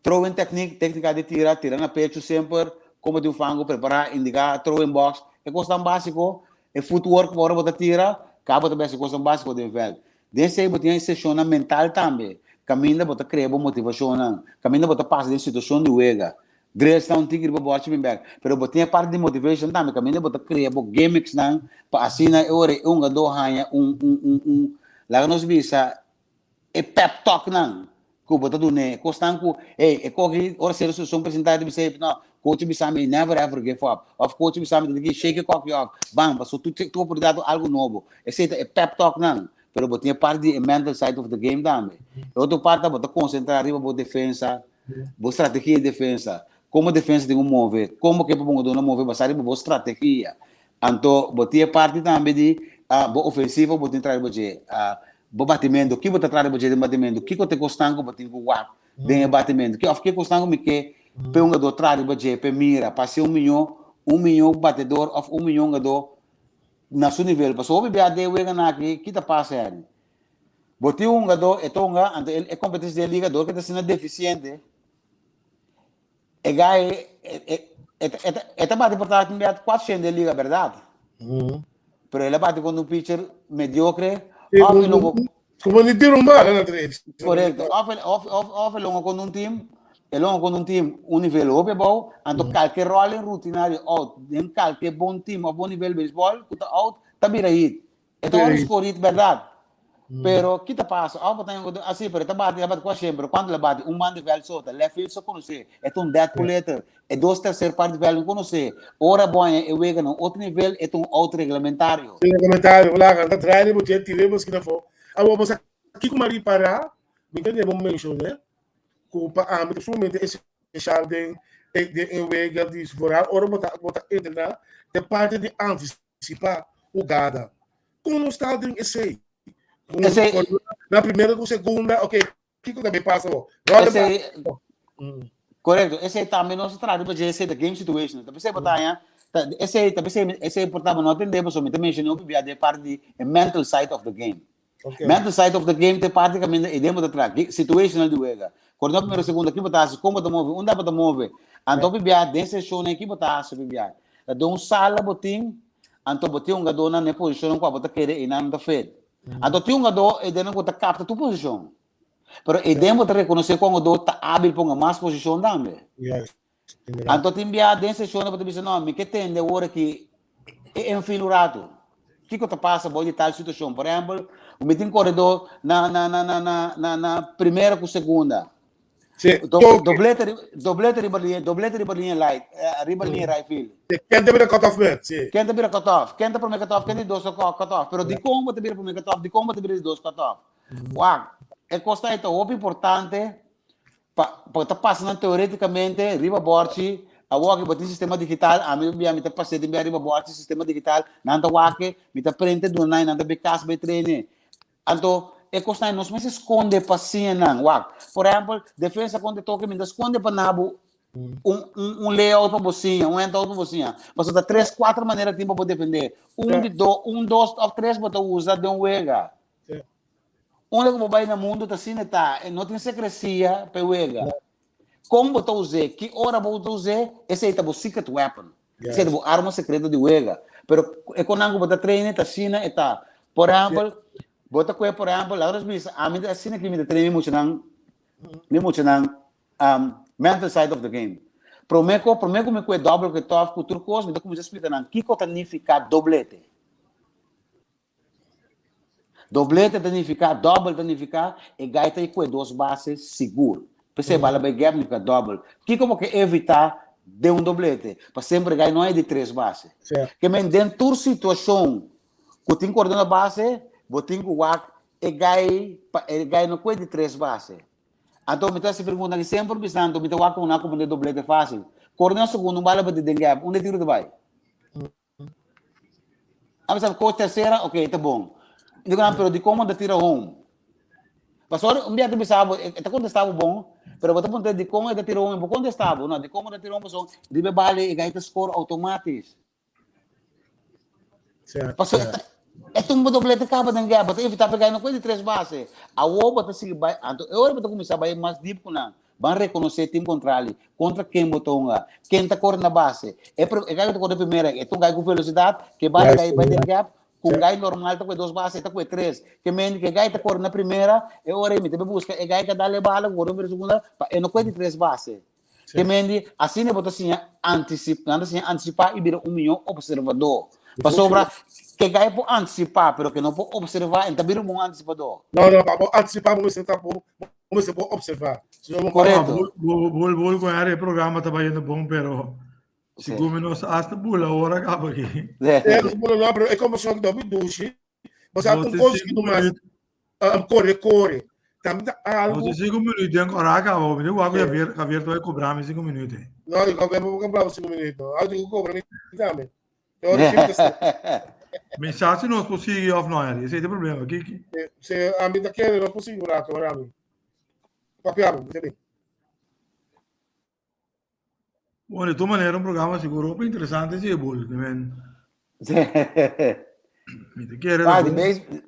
Throwing technique, técnica di tira, tira na pecho semper, como di un fango, prepará, indiká, throwing box, e kosnan básiko, e footwork ora bo ta tira, ka bo ta bes e kosnan básiko den vèlt. Den esei bo tin e seshonnan mental tambe, kaminda bo ta krea bo motivashonnan, kaminda bo ta pasa den situashon di wega. Drillsnan un tiki riba bòrchi bin bèk, pero bo tin e parti di motivation tambe, kaminda bo ta krea bo gimmicks-nan pa asina e ora e hungadó haña un un un un, laga nos bisa, e pep talk nan ku bo ta dun'é, e kosnan ku, hey, e koki ora ser su son presentá e ta bisa, hey, no, coach bisa mi never ever give up, òf coach bisa mi ta ki shake e koki òf, bam, pasobra tur tur oportunidat ta algu nobo. Esei ta e pep talk nan, pero bo tin e parti di e mental side of the game tambe. E otro parti ta bo ta konsentrá riba bo defensa, bo strategia di defensa, kon bo defensa tin ku move, kon bo ke pa bo hungadónan move basá riba bo strategia. Anto bo tin e parti tambe di bo ofensivo bo tin traha riba dje, bo batimentu, ki bo ta traha riba dje den batimentu, kiko ta e kosnan ku bo tin ku wak den e batimentu, ki òf ke kosnan ku mi ke pa e hungadó traha riba dje, pa e mira, pa hasi un mihó, un mihó batedor òf un mihó hungadó na su nivel. Pasobra hopi bia den e weganan aki, ki ta pasa Henry? Bo tin un hungadó, e ta hunga, anto e kompetensia den e liga dor ke ta asina defisiente, E guy e ta bati por ta tin bia 400 den liga berdad. Pero el a bati contra un pitcher mediocre. Of el longo Como ni tira un bala na tres. Correcto. Of el of of of el longo contra un team, el longo contra un team un nivel hopi abou, anto kalke rolling rutinario out den kalke bon team of bon nivel baseball ku ta out ta bira hit. E ta ora score hit berdad. Pero ki ta pasa? Awa ta un así, pero e ta bati, e bati kwa shen, pero cuando le bati un man di veld so, ta left field so conoce, e ta un dead puleter, e dos tercer part di veld no conoce. Ora bo haña e wega na un otro nivel, e ta un out reglamentario. Sí, reglamentario, wala, ta trae riba dje, tira riba skina afó. Awa, bo sa kiko mi a ripará? Mi ta debe menshoné ku pa ami ta sumamente esensial den den e wega di vooral ora bo ta bo ta entrená, ta e parti di antisipá hugada. Kon nos ta den esei? Esei Na primera ku segunda, ok, kiko ta bay pasa bo? Esei Korekto, esei tambe nos a traha riba dje, esei ta game situation. Ta p'esei bo ta haña, ta esei ta p'esei esei por ta bo no atendé pasobra mi ta menshoná hopi bia den e parti di e mental side of the game. Mental side of the game ta e parti kaminda e den bo ta traha, situational di wega. Kòrda primero segunda ki bo ta hasi, kon bo ta move, unda bo ta move. Anto hopi bia den seshonnan ki bo ta hasi hopi bia. Ta den un sala bo tin, anto bo tin hungadónan na e posishonnan kua bo ta kere einan nan ta fet. Anto tin hungadó eidennan ku ta kapta tur posishon. Pero e den bo ta rekonosé ku un hungadó ta ábil pa hunga mas posishon tambe. Juist, inderdaad. Anto tin bia den seshon bo ta bisa, no, mi ke tende awor aki e infield un ratu. Kiko ta pasa bou di tal situashon? Por ehèmpel, mi tin koredó na na na na na na na primera ku segunda. Sí, Do, toque. doblete, ri- doblete riba liña, doblete riba liña light, eh, riba liña right field. Sí, Ken ta bira cut off man? Sí. Ken ta bira cut off? Ken ta prome cut off? Ken di dos cut off? Pero di kon bo ta bira prome cut off? Di kon bo ta bira di dos cut off? Wak, e kos ta ta hopi importante pa pa ta pasa nan teoreticamente riba borchi, awor ki bo tin sistema digital, ami bia mi ta pasa tin bia riba borchi sistema digital, nan ta wak, mi ta prente duna nan, nan ta bai kas bai traine. Anto e kosnan nos mester skonde pa siña nan. Wak, por ehèmpel, defensa kontra toke mi ta skonde pa nabu un un un layout pa bo siña, un handout pa bo siña. Pasobra ta tres, kuater manera tin pa bo defendé. Un di do, un, dos òf tres bo ta usa den un wega. Unda ku bo bai na mundu ta asina ta, e no tin sekresia pa e wega. Kon bo ta us'é, ki ora bo ta us'é, esei ta bo secret weapon. Esei ta bo arma sekreto di wega. Pero e konan ku bo ta train ta asina e ta. Por ehèmpel, bo ta kohe por ehèmpel, laga nos bisa, ami ta asina ki mi ta train mi muchanan, mi muchanan mental side of the game. Promé ku, promé ku mi kohe dòbel ku e tòf ku tur kos, mi ta kuminsá splika nan kiko ta nifiká doblete. Doblete ta nifiká, dòbel ta nifiká e gai ta kue dos base sigur. P'esei bala bai gèp nifiká dòbel. Kiko bo ke evitá den un doblete? Pa semper e gai no hay di tres base. Ke men den tur situashon ku tin kore na base, bo tin ku wak e gai pa e gai no kue di tres base. Anto mi ta hasi pregunta aki semper bisando mi ta wak ku nan komprende doblete fásil. Kore na segundo un bala bati den gèp, unda e tiro ta bai? A bisa coach tercera, ok, ta bon. Digo nan, pero di como ta tira home? Pastor, un biaha ta bisa bo, e ta contesta bo bon, pero bo ta puntra di con e ta tira home, bo contesta bo, no, di como ta tira home, pasobra riba e bale e gai ta score automatisch. Pasobra e ta un doblete caba den gap, bo ta evita pa e gai no coge di tres base. Awor bo ta sigui bai, anto e ora bo ta cuminsa bai mas diep cu nan. Ban rekonosé tim kontrali, kontra ken bo ta hunga, ken ta kore na base. E e gai ku ta kore primera e ta un gai ku velosidat, ke bal gai bai den gap, ku un gai normal ta kue dos base, e ta kue tres. Ke mende ku e gai ta kore na primera, e ora ei mi ta bai buska e gai ka dal e bala ku kore na segunda pa e no kue di tres base. Ke mende asina bo ta siña antisip, nan ta siña antisipá i bira un mihó opservadó. Pasobra ke gai por antisipá pero ke no por opservá, e ta bira un bon antisipadó. No, no, pa bo antisipá bo mester ta bo Bo mester por observa. Si no, bo Correcto. Bul, bul, bul, con e programa ta bayendo bon, pero Sí. sigur mi nos hasta bula ora caba aquí. É, nos bula no, pero e conversación que mi dushi. Mas há Nos um tin coisa que cinco mais minutos. corre, corre. Também tá Nos algo. tin cinco minutos den ora caba. Mi digo, Sí. Javier, Javier te vai cobrar mi cinco minutos. No, eu vou comprar 5 minutos. Ah, eu tenho que cobrar mim também. Eu acho que sim. Mi sa si nos por sigui of no, Harry. Ese es el problema. Kiki. Se a mim tá querendo, não consigo rato, agora a mim. Papiamo, tá bem. Bueno, de todas maneras, un programa seguro interesante, sí, Bull. I mean, mi te quiere. Ah, di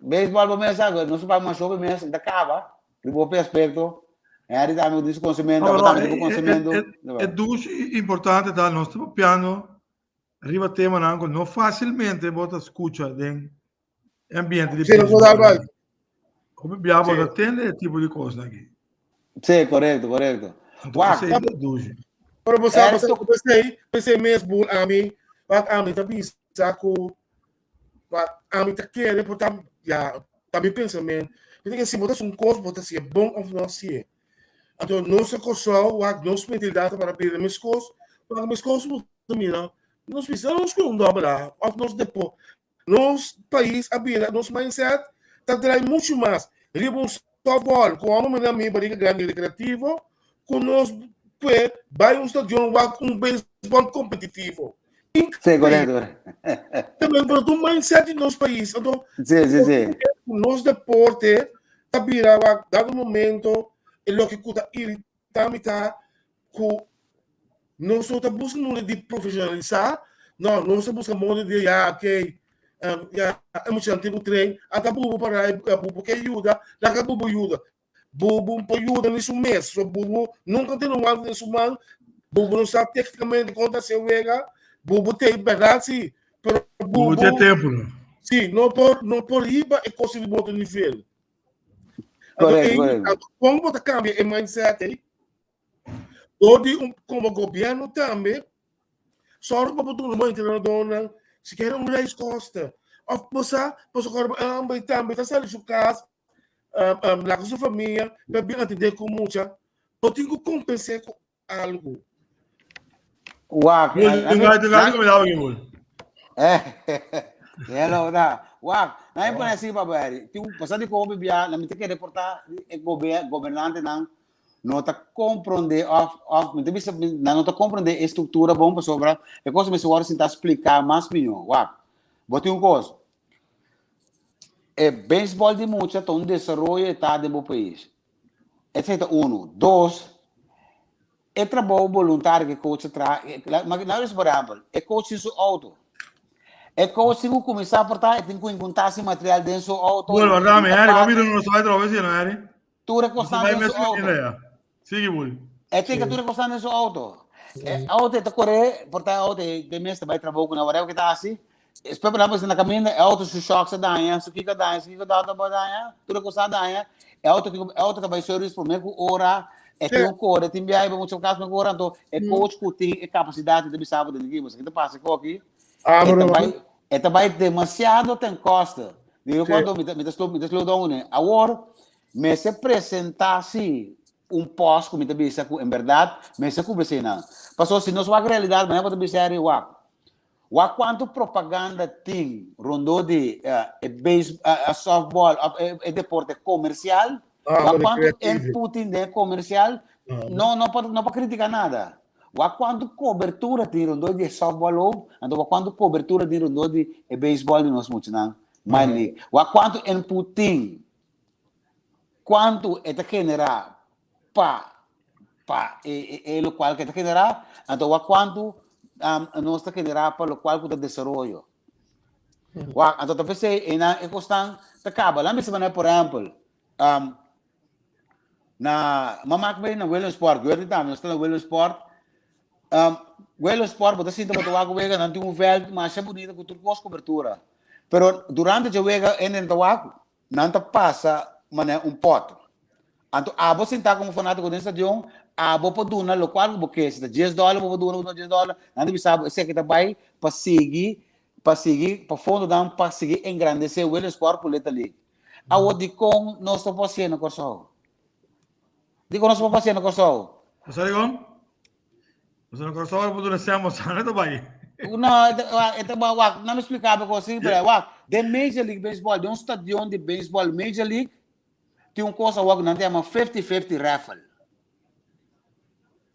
baseball bo mes sabe, no se pa mas show mes, ta caba. Riba hopi aspecto. Harry tambe di su conocimiento, abo tambe di bo conocimiento. E dus importante ta nos ta papiando riba temanan ku no fásilmente bo ta skucha den e ambiente di Sí, no puedo dar beisbòl. Hopi bia bo ta Sí. tende e tipo di kosnan aki. Sí, correcto, correcto. Anto Wak, esei ta dushi. Pero você, Eric, você, pensei, pensei mesmo, ami, wat ami ta bisa ku, wat ami ta kere, por ta, ja, ta mi pensamento. Mi ta si bo ta un kos, bo ta si bon of no si. Anto nos a Kòrsou, wak nos mentalidat ta para bira meskos, wak meskos bo ta mira, nos bisa nos ku un dòbel A, òf nos depo. Nos pais a bira, nos mindset ta drai muchu mas riba un softball ku hòmber manera mi barika grandi rekreativo ku nos pue bai un stadion wak un beisbòl kompetitivo. Sí, correcto. También, pero tu mindset di nos pais, anto Sí, sí, sí. nos deporte ta bira wak dado momento e loke ku ta irita mi ta ku nos no ta buska modo di profesionalisá, no, nos ta buska modo di ya, ok, ya, e muchanan tin ku train, ata bubu para e bubu ke yuda, laga bubu yuda. Bubu por yuda ni su mes, so bubu nunka tin un wanta den su man, bubu no sa téknikamente kon ta hasi wega, bubu te bèrdat si, pero Bubu bubu te tempu no. si no por no por hiba e kos riba otro nivel. Anto, anto kon bo ta kambia e mindset ei? Dor di un komo gobièrnu tambe sòru pa bo duna bo entrenadornan sikiera un reiskosten òf bo sa pasobra e hòmber tambe ta sali su kas laga su famia pa bin atendé ku mucha bo tin ku kompens'é ku algu. Wak. Hello da. Wak, na pone así pa Barry. Tin pasa di kobe bia, na mi te kere porta e gobernante nan no ta comprende of of mi te bisa nan no ta comprende e structura bon pasobra e cosa mester wòrdu sinta spliká mas mihó. Wak, bo tin un kos. E baseball di mucha ta un desaroyo e ta den bo pais. Esei ta unu. Dos, e trabou boluntario ku e coach ta traha, laga nos por ehèmpel, e coach tin su outo. E coach tin ku kuminsá por ta, e tin ku enkontrá si material den su outo. Bueno, wardá mi, Harry, mira no nos bai trabou asina, no, Harry? Tur e kosnan den su outo. Sigui, Bul. E tin ku tur e kosnan den su outo. E outo e ta kore, por ta e outo e den mes ta bai trabou ku nan, whatever ku e ta hasi. Despues por ejemplo, na caminda, e auto su shocks a daña, su kiko a daña, su kiko da a daña, tur e cosa a daña. E auto e auto ta bay service prome cu ora, e tin un core, tin biahe pa mucho cas prome cu ora, anto e coach cu tin e capacidad ta bisa bo den ki, ta pasa cu aki, e ta bay, e ta bay demasiado ten coste. Digo cuando mi ta, mi ta slow, mi ta slow down ne. Awor, mester presenta si un post cu mi ta bisa cu en berdad mester cubri eseinan. Pasobra si nos wak realidad, mañana bo ta bisa eri wak. Wak kuantu propaganda tin rondó di e base softball òf e deporte komersial, wak kuantu input tin den e komersial, no no por no por kritiká nada. Wak kuantu kobertura tin rondó di e softball ook, anto wak kuantu kobertura tin rondó di e beisbòl di nos muchanan minor league. Wak kuantu input tin, kuantu e ta generá pa pa e e lokual ke ta generá, anto wak kuantu nos ta generá pa lokual ku ta desaroyo. Wak, anto ta p'esei einan e kosnan ta kaba. Laat mi bisa manera por ehèmpel, na mama ku na Williamsport, Gertie tambe, nos ta na Williamsport, Williamsport bo ta sinta bo ta wak wega, nan tin un vèlt masha bunita ku tur kos kobertura. Pero durante dje wega hende ta wak, Nan ta pasa manera un pot. Anto abo sintá komo fanátiko den stadion, abo por duna lokual ku bo ke. Si ta dies dòler bo por duna, bo duna dies dòler. Nan ta bisa bo esaki ta bai pa sigui, pa sigui, pa fondonan pa sigui engrandesé Williamsport ku Little League. Awor dikon nos no por hasié na Kòrsou? Dikon nos no por hasié na Kòrsou? Bo sa dikon? Pasobra na Kòrsou ora bo duna sèn bo sa no ta bai. No, e ta bai wak, nan mi splika bo kos si, pero wak, den Major League Baseball, den un stadion di baseball Major League, tin un kos awor ku nan ta yama 50-50 raffle.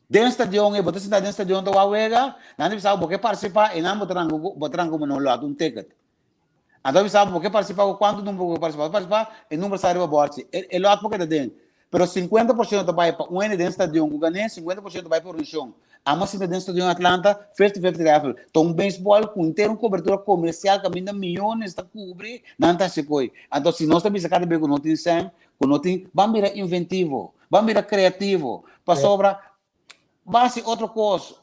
Den stadion ei, bo ta sinta den stadion ta wak wega, nan ta bisa bo ke partisipá, einan bo ta ranka, bo ta ranka un lòt, un ticket. Anto bisa bo ke partisipá ku kuantu number bo ke partisipá. Bo partisipá e number sa riba bòrchi. E e lòt por keda den. Pero 50% ta bai pa un hende den stadion ku gané, 50% ta bai pa organisashon. Amo sinta den stadion Atlanta, 50-50 raffle. Ta un beisbòl ku henter un kobertura komersial kaminda miyones ta kubri, nan ta hasi koi. Anto si nos ta bisa kada bes ku no tin sèn, ku no tin, ban bira inventivo, ban bira kreativo. Pasobra ban hasi otro kos.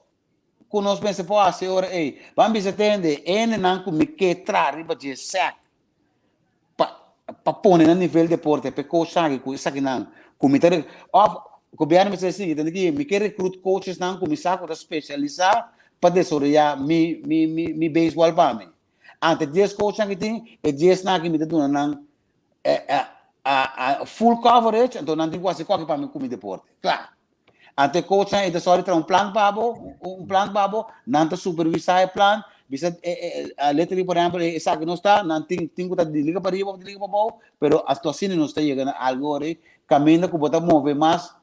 ku nos mester por hasi ora ei? Ban bisa tende, e hendenan ku mi ke traha riba dje sèk pa pa pone na nivel deporte, pa e coach aki ku esakinan ku mi ta òf gobièrnu mester sigui tende ki mi ke recruit coachesnan ku mi sa ku ta spesialisá pa desaroyá mi mi mi mi beisbòl pa mi. Ante dies coachnan ki tin, e diesnan aki mi ta duna nan full coverage, anto nan tin ku hasi koke pa mi ku mi deporte. Kla. Anto e coachnan e ta sòri traha un plan pa bo, un plan pa bo, nan ta supervisá e plan, bisa letterlijk por ehèmpel esaki no sta, nan tin tin ku ta di liga pariba òf di liga pabou, pero asto asina nos ta yega na algu ora ei kaminda ku bo ta move mas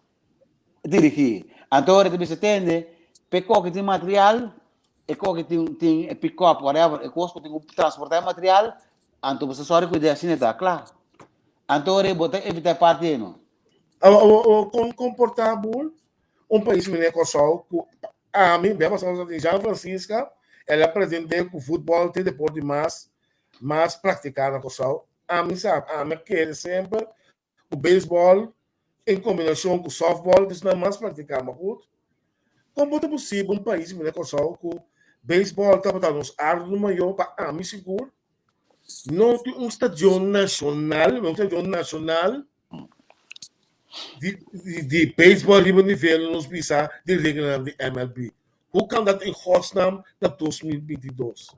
dirigí. Anto ora e ta bisa tende, p'e koke tin material, e koke tin tin e pick-up whatever, e kos ku tin ku transportá e material, anto bo ta sòri kuid'é asina e ta, kla. Anto ora ei bo ta evitá e parti ei no. O kon komportá bo un pais manera Kòrsou ku ami bia pasá nos tin Jean Francisca el a pretendé ku futbòl ta e deporte mas mas praktiká na Kòrsou. Ami sa ami a kere semper ku beisbòl en kombinashon ku sòftbòl ta esnan mas praktiká ma gut kon por ta posibel un pais manera Kòrsou ku beisbòl tabata nos ardu mayó pa ami sigur no tin un stadion nashonal un stadion nashonal. Di, di, di baseball riba nivel nos bisa di reglanan di MLB. Hoe kan dat in godsnaam na 2022?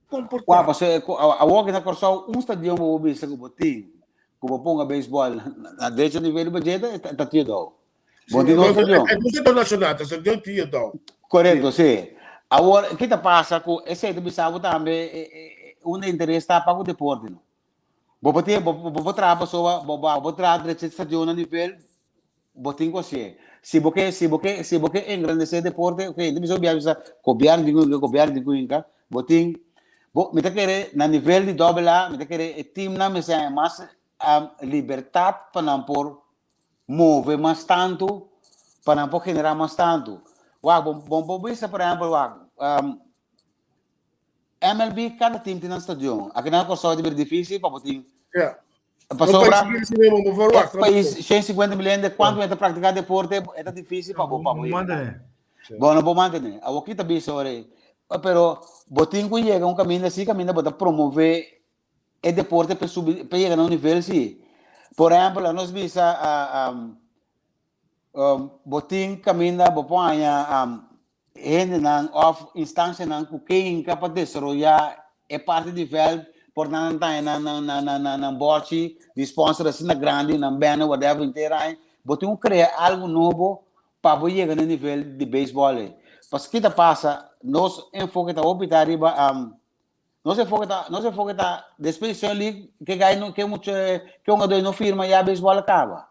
Kon por Wak, ta? paso awor aki na Kòrsou un stadion bo por bisa ku bo tin ku bo ponga baseball na derecho nivel di budget ta ta Tio Dou. Bo Sí, tin no, dos stadion. e no stadion nacional, ta stadion Tio Dou. Korekto, sí. Awor, ki ta pasa ku esei ta bisa bo tambe unda interes ta pa ku deporte no. Bo por tin, bo bo por traha pasobra bo bo bo traha drecha stadion na nivel, bo tin ku hasié. Si bo ke, si bo ke, si bo ke engrandesé deporte, ok, ta bisa bo bisa gobièrnu tin ku hinka, gobièrnu tin ku hinka, bo tin, bo, mi ta kere na nivel di dòbel A, mi ta kere e timnan mester haña mas libertat pa nan por move mas tantu, pa nan por generá mas tantu. Wak, bo bo por bisa por ehèmpel, wak, MLB kada team tin nan stadion. Aki na Kòrsou ta bira difísil pa bo tin. Ja. Pasobra Un pais grandi, bo por verwacht. e pais 150 milyon de kuantu e ta praktiká deporte, e ta difísil pa bo pa bo Bo yega. mantené. Bo no por mantené. Awor ki ta bisa ora ei? Pero bo tin ku yega un kaminda así kaminda bo ta promové e deporte pa subi pa yega na un nivel sí. Por ehèmpel, anos bisa bo tin kaminda bo por haña hendenan òf instansianan ku ke hinka pa desaroyá e parti di vèlt por nan ta haña nan nan nan nan nan nan bòchi di sponsor asina grandi nan banner whatever henter aña bo tin ku krea algu nobo pa bo yega na e nivel di beisbòl ei. Paske ki ta pasa nos enfoke ta hopi ta riba nos enfoke ta nos enfoke ta despues di Sun League ke gai no ke mucha ke hungador no firma ya beisbòl a kaba.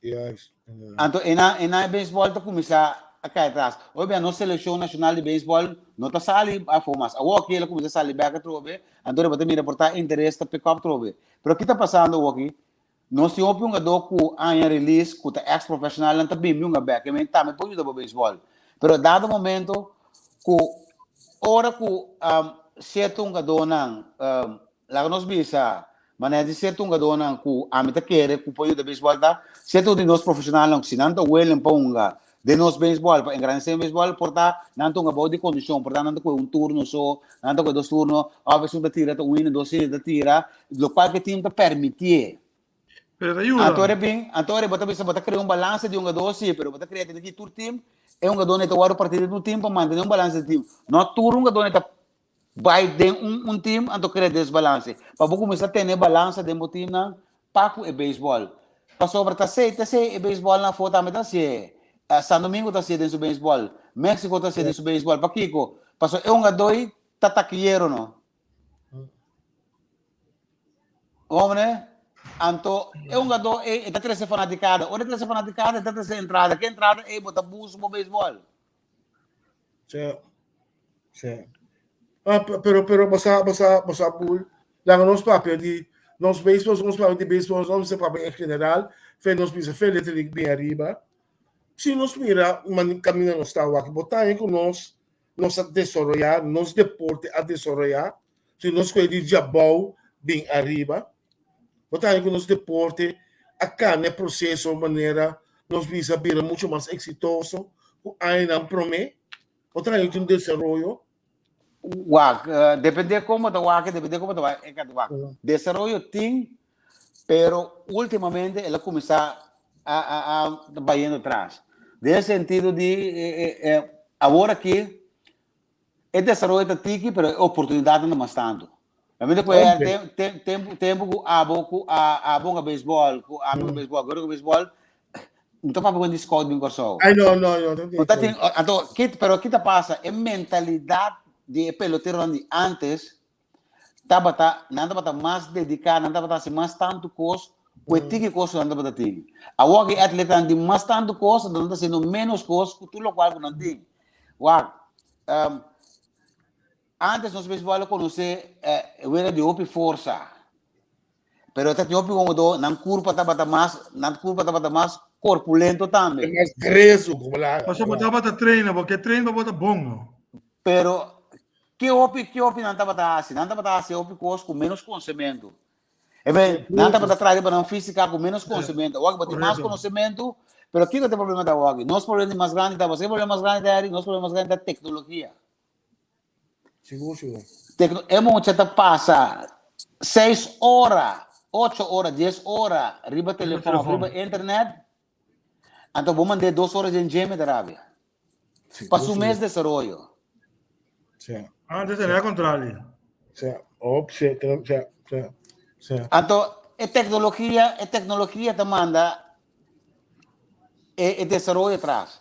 Juist. Anto ena ena e beisbòl ta kuminsá a kai atras. Hoy bia nos selekshon nashonal di beisbòl no ta sali afó mas. Awor aki el a kuminsá sali bèk atrobe, anto riba ta mira por ta interes ta pick up atrobe. Pero ki ta pasando awor aki? Nos tin hopi hungadó ku aña release ku ta ex profeshonalnan ta bin hunga bèk. E men tambe por yuda bo beisbòl. Pero dado momento ku ora ku sierto hungadónan Laga nos bisa, manera di sierto hungadónan ku ami ta kere ku por yuda beisbòl ta, sierto di nos profeshonalnan ku si nan ta willing pa hunga den nos beisbòl, pa engrandesé beisbòl, por ta nan ta hunga bou di kondishon, por ta nan ta kohe un turno so, nan ta kohe dos turno, òf esun ta tira ta un hende, dos hende ta tira, lokual ku e tim ta permitié. Pero ta yuda. Anto ora bin, anto ora bo ta bisa bo ta krea un balanse di hungadó si, pero bo ta krea tin aki tur tim, e hungadónan ta wòrdu partí den un tim pa mantené un balanse di tim. No tur hungadónan ta Bai den un un team anto crea desbalance. Pa bo cuminsa tene balansa den bo teamnan pa cu e baseball. Pasobra ta sey ta sey e baseballnan afo tambe ta hacié. San Domingo ta hacié den su baseball. Mexico ta hacié den su baseball. Pakico? Pasobra e hungadoi ta taquillero no. Hombre, anto e hungadó ei e ta trece fanaticada. Ora e trece fanaticada e ta trece entrada. Ke entrada ei bo ta boost bo baseball. Sí. Sí. Ah, pero, pero, basa, basa, basa, boel. Laga nos papia di, nos baseball, nos papia di baseball, nos bisa papia en general, fe nos bisa fe Little League bien arriba. Si nos mira, man, camina nos ta wak, botaña ku nos, nos a desarrolla, nos deporte a desarrolla, si nos kue di djabou bin arriba, botaña ku nos deporte a cambia proceso manera nos bisa bira mucho mas exitoso ku añanan prome. Bo ta haña un desaroyo? Wak, depende kon bo ta wak, depende kon bo ta wak, e ka wak. Desaroyo tin, pero ultimamente el a kuminsá a a a bayendo tras. Den e sentido di awor aki e desaroyo ta tiki, pero e oportunidatnan ta mas tantu. Realmente ku e tempu tempu ku abo ku abo hunga beisbòl, ku ami hunga beisbòl, ku hunga beisbòl, no ta papia ku di scout bin Kòrsou. Ay no no no. No ta tin, anto kit pero kita pasa e mentalidat di e peloteronan di antes tabata nan tabata mas dediká, nan tabata hasi mas tantu kos ku e tiki kos ku nan tabata tin. Awor ku e atletanan tin mas tantu kos, anto nan ta hasiendo ménos kos ku tur lokual ku nan tin. Wak, Antes nos beisbòl a konosé e wega di hopi forsa. Pero ta tin hopi hungadó, nan kurpa tabata mas, nan kurpa tabata mas korpulento tambe. Mas greso, komo la. Pasobra bo tabata traina, bo ke train pa bo ta bon, no? Pero ke hopi, ke hopi nan tabata hasi? Nan tabata hasi hopi kos ku ménos konosementu. E be, nan tabata traha riba nan físika ku ménos konosementu. Awor bo tin mas konosementu, pero kiko ta e problema ta awor? Nos problema di mas grandi ta, pasobra e problema mas grandi ta, nos problema mas grandi ta teknologia. Sigur, sigur. Tecno, e mucha ta pasa 6 ora, 8 ora, 10 ora riba telefon, riba internet. Anto bo mand'é dos ora den gym e ta rabia. Sí, Pa su mes desaroyo. Sí. Antes era contrario. Sí, oh, sí, sí, sí, sí. Anto e tecnologia, e tecnologia ta manda e, e desaroyo atrás.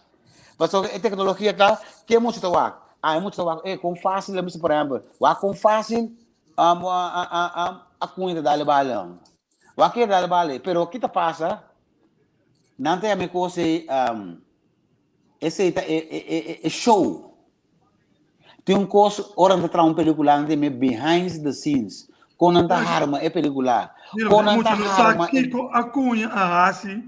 Pasobra e tecnologia ta, ke mucha ta wak? Ah, e mucha ta wak, eh, kon fácil, la por ehempel, wak kon fácil um, a, a, a, a, a cuña ta dale bala. Wak ke dale bala, pero ki ta pasa? Nan ta yama e kos ei, um, esei ta e, e, e, e show. Tin un kos, ora nan ta traha un pelikula, nan ta yama behind the scenes. Kon nan ta harma e pelikula. Kon nan ta Mucha no sa harma e... kiko Acuña a hasi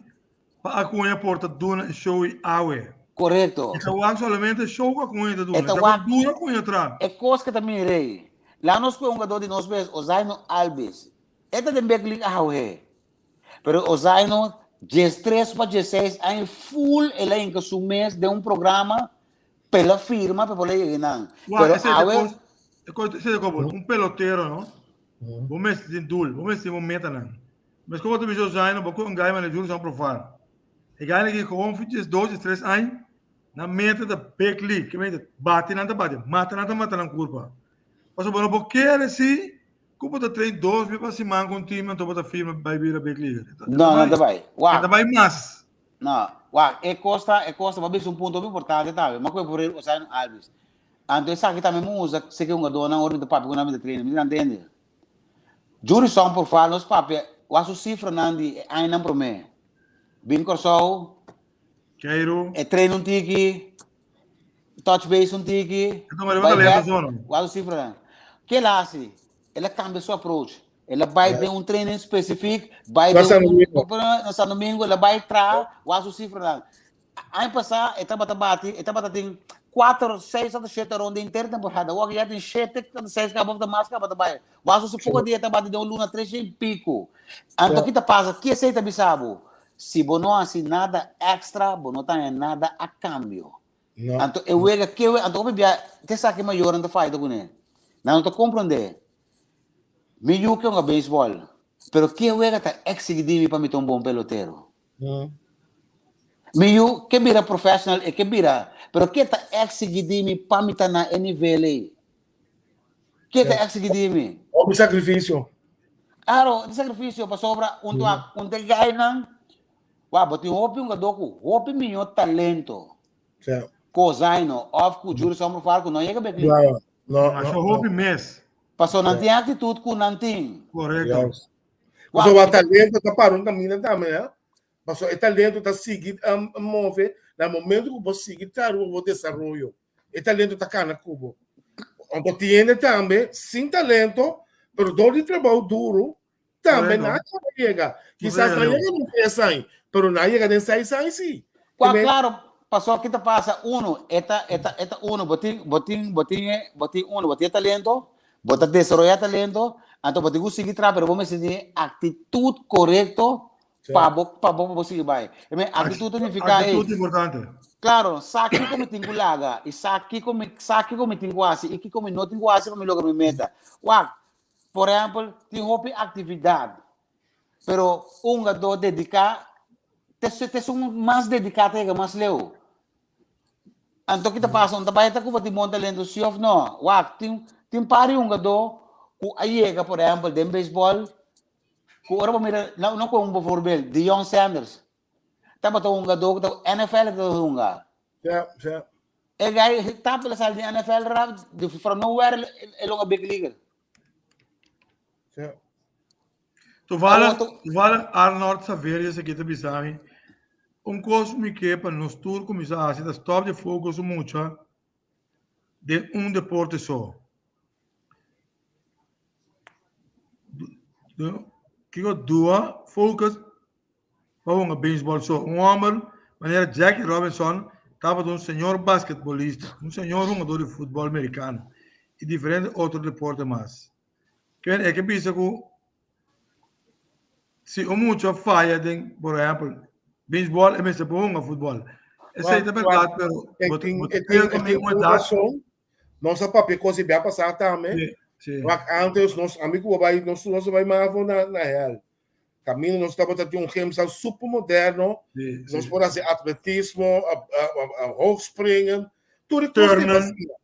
pa Acuña por ta duna e show i awe. Korekto. E ta wak solamente e show ku Acuña ta duna. E ta E ta wak dura Acuña tra. E kos ke ta mira ei. Laga nos ku e hungador di nos bes, Ozaino Alves. E ta den big league awe. Pero Ozaino, 13 pa 16 aña full el a hinka su mes den un programa pa el a firma pa por a yega einan. Wak, Pero esei ta awe kos, e kos, esei ta kos, un pelotero, no? Bo mester tin doel, bo mester tin bo metanan. Mes ku bo ta bisa Ozaino, bo ku un gai manera Jurison Profar. E gainan ki gewoon fi 12, 13 aña, nan meta ta big league, ke meta bati nan ta bati, mata nan ta mata nan kurpa. Pasobra bo no por kere si Ku bo ta train dos bia pa siman ku un team anto bo ta firma bai bira big leaguer. E ta No, no ta bai. E Wak. ta bai mas. No, wak, e kos ta, e kos ta, bo a bisa un punto hopi importante tambe. Mi a kohe por el Osaino Alves. Anto esaki tambe mi usa seki hungadónan ora mi ta papia ku nan mi ta traina. Mi ta ntende. Jurison por fal nos papia wak su sifranan di e añanan promé. Bin Kòrsou, Keiru. e train un tiki, touch base un tiki, Enton, maar bai levanta back, zona. wak su cifranan. Ke el a hasi? El a cambia su approach. El a bai den un training specific, bai Na den San un, Domingo. na San Domingo, el a bai traha, wak su cifranan. Aña pasá e tabata bati, e tabata tin 4, 6 ota 7 ronda inter temporada. Awor ya tin 7, 6 kaba of ta mas kaba ta bai. Wak su poko dia ta bati den un luna 3 y pico. Anto ki ta pasa? Ki esei ta bisa bo? Si bo no hasi nada extra, bo no ta haña nada a cambio. No. Anto e wega ke we, anto hopi bia te sa ke mayornan ta faita kuné. Nan no ta komprondé. Mi yu ke hunga beisbòl, pero ke wega ta eksigí mi pa mi ta un bon pelotero? Mm. Mi yu ke bira professional, e ke bira, pero ke ta eksigí di mi pa mi ta na e nivel ei? Ke ta eksigí di mi? Hopi sakrifisio. Claro, di sakrifisio pasobra un ta un ta gainan, wak, bo tin hopi hungadó ku hopi mihó talento. Sí. Ku Ozaino òf ku Jurison Profar ku no yega bek No, no, Masha no. hopi mes. Pasobra nan tin aktitut ku nan tin. Korekto. Yes. Pasobra talento ta para un kaminda tambe, hè? Pasobra e talento ta sigui um, move na momento ku bo sigui traha riba bo desaroyo. E talento ta kana ku bo. Anto tin hende tambe sin talento, pero dor di trabou duru, tambe Correcto. nan a yega. Kisas Correcto. nan yega den tres aña, pero nan yega den seis aña sí. Kwa, Te claro, paso ki ta pasa uno, eta, eta, eta uno, bo tin, bo tin, bo tin, e- bo tin uno, bo tin e talento, bo ta desaroya talento, anto bo tin ku sigui traha, pero bo mester tin actitud korekto Sí. pa bo, pa bo, pa bo sigui bai. E men actitud ta nifiká, hey, Actitud importante. Claro, sa kiko mi tin ku laga i sa kiko mi, sa kiko mi tin ku hasi i kiko mi no tin ku hasi pa mi logra mi meta. Wak, por ehempel, tin hopi actividad, pero un hungadó dediká, te, te esun mas dediká ta yega mas leu. Anto ki ta pasa? Un ta bai ta ku bo tin bon talento si of no? Wak, tin, tin par di hungadó ku a yega, por ehempel, den beisbòl, ku ora bo mira, no, no ku un bijvoorbeeld, Deion Sanders, tabata un hungadó ku ta NFL ta hunga. Ja, ja. E guy tabata sali di NFL rap, di from nowhere el hunga big leaguer. Ja. Toevallig, toevallig Arnold Saverius aki ta bisa mi, un kos mi ke pa nos tur kuminsá hasi ta stòp di focus mucha den un deporte so. Kiko dua focus pa hunga beisbòl so. Un hòmber manera Jackie Robinson tabata un señor basketbolista, un señor hungador di futbòl merikano i diferente otro deporte mas. Ken e ke bisa ku si un mucha faya den, por ehèmpel, beisbòl e mester por hunga futbòl. Esei ta bèrdat, pero bo ta E kere tin ku e tin mi un edat. rason. Nos a papia kos di bia pasá tambe. Sí, sí. Wak antes nos ami ku bo bai nos nos a bai mavo na na hèl. Kaminda nos tabata tin un gymzaal super moderno, nos por hasi atletismo, hoogspringen, tur e kos tin asina.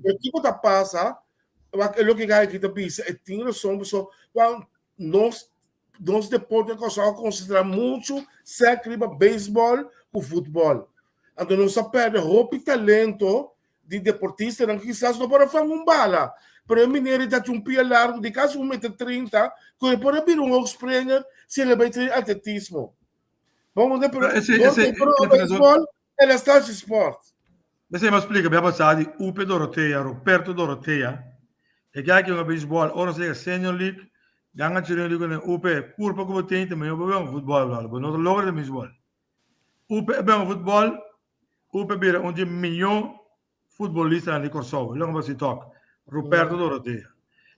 Pero kiko ta pasa, wak e loke gai aki ta bisa, e tin rason paso wan nos nos deporte na Kòrsou a konsentrá muchu sèk riba beisbòl ku futbòl. Anto nos a pèrdè hopi talento di deportistanan kisas no por a fanga un bala, pero e meneer ei ta haci un pia largo di casi un meter trinta cu e por a bira un hoogspringer si el a bay train atletismo. Bo a pero Ese, no ese, pero ese baseball el a sta haci sport. Esei mi a splika bia pasá di Upe Dorothea, Roberto Dorothea, e ke aki hunga beisbòl, ora nos a yega Senior League, ganga Junior League ku Upe, e kurpa ku bo tin ta mihó bo hunga futbòl bròder, bo no ta logra den beisbòl. Upe a bira futbòl, Upe a bira un di e mihó futbolistanan di Kòrsou. Lo bo si tòk, Ruperto Dorothea.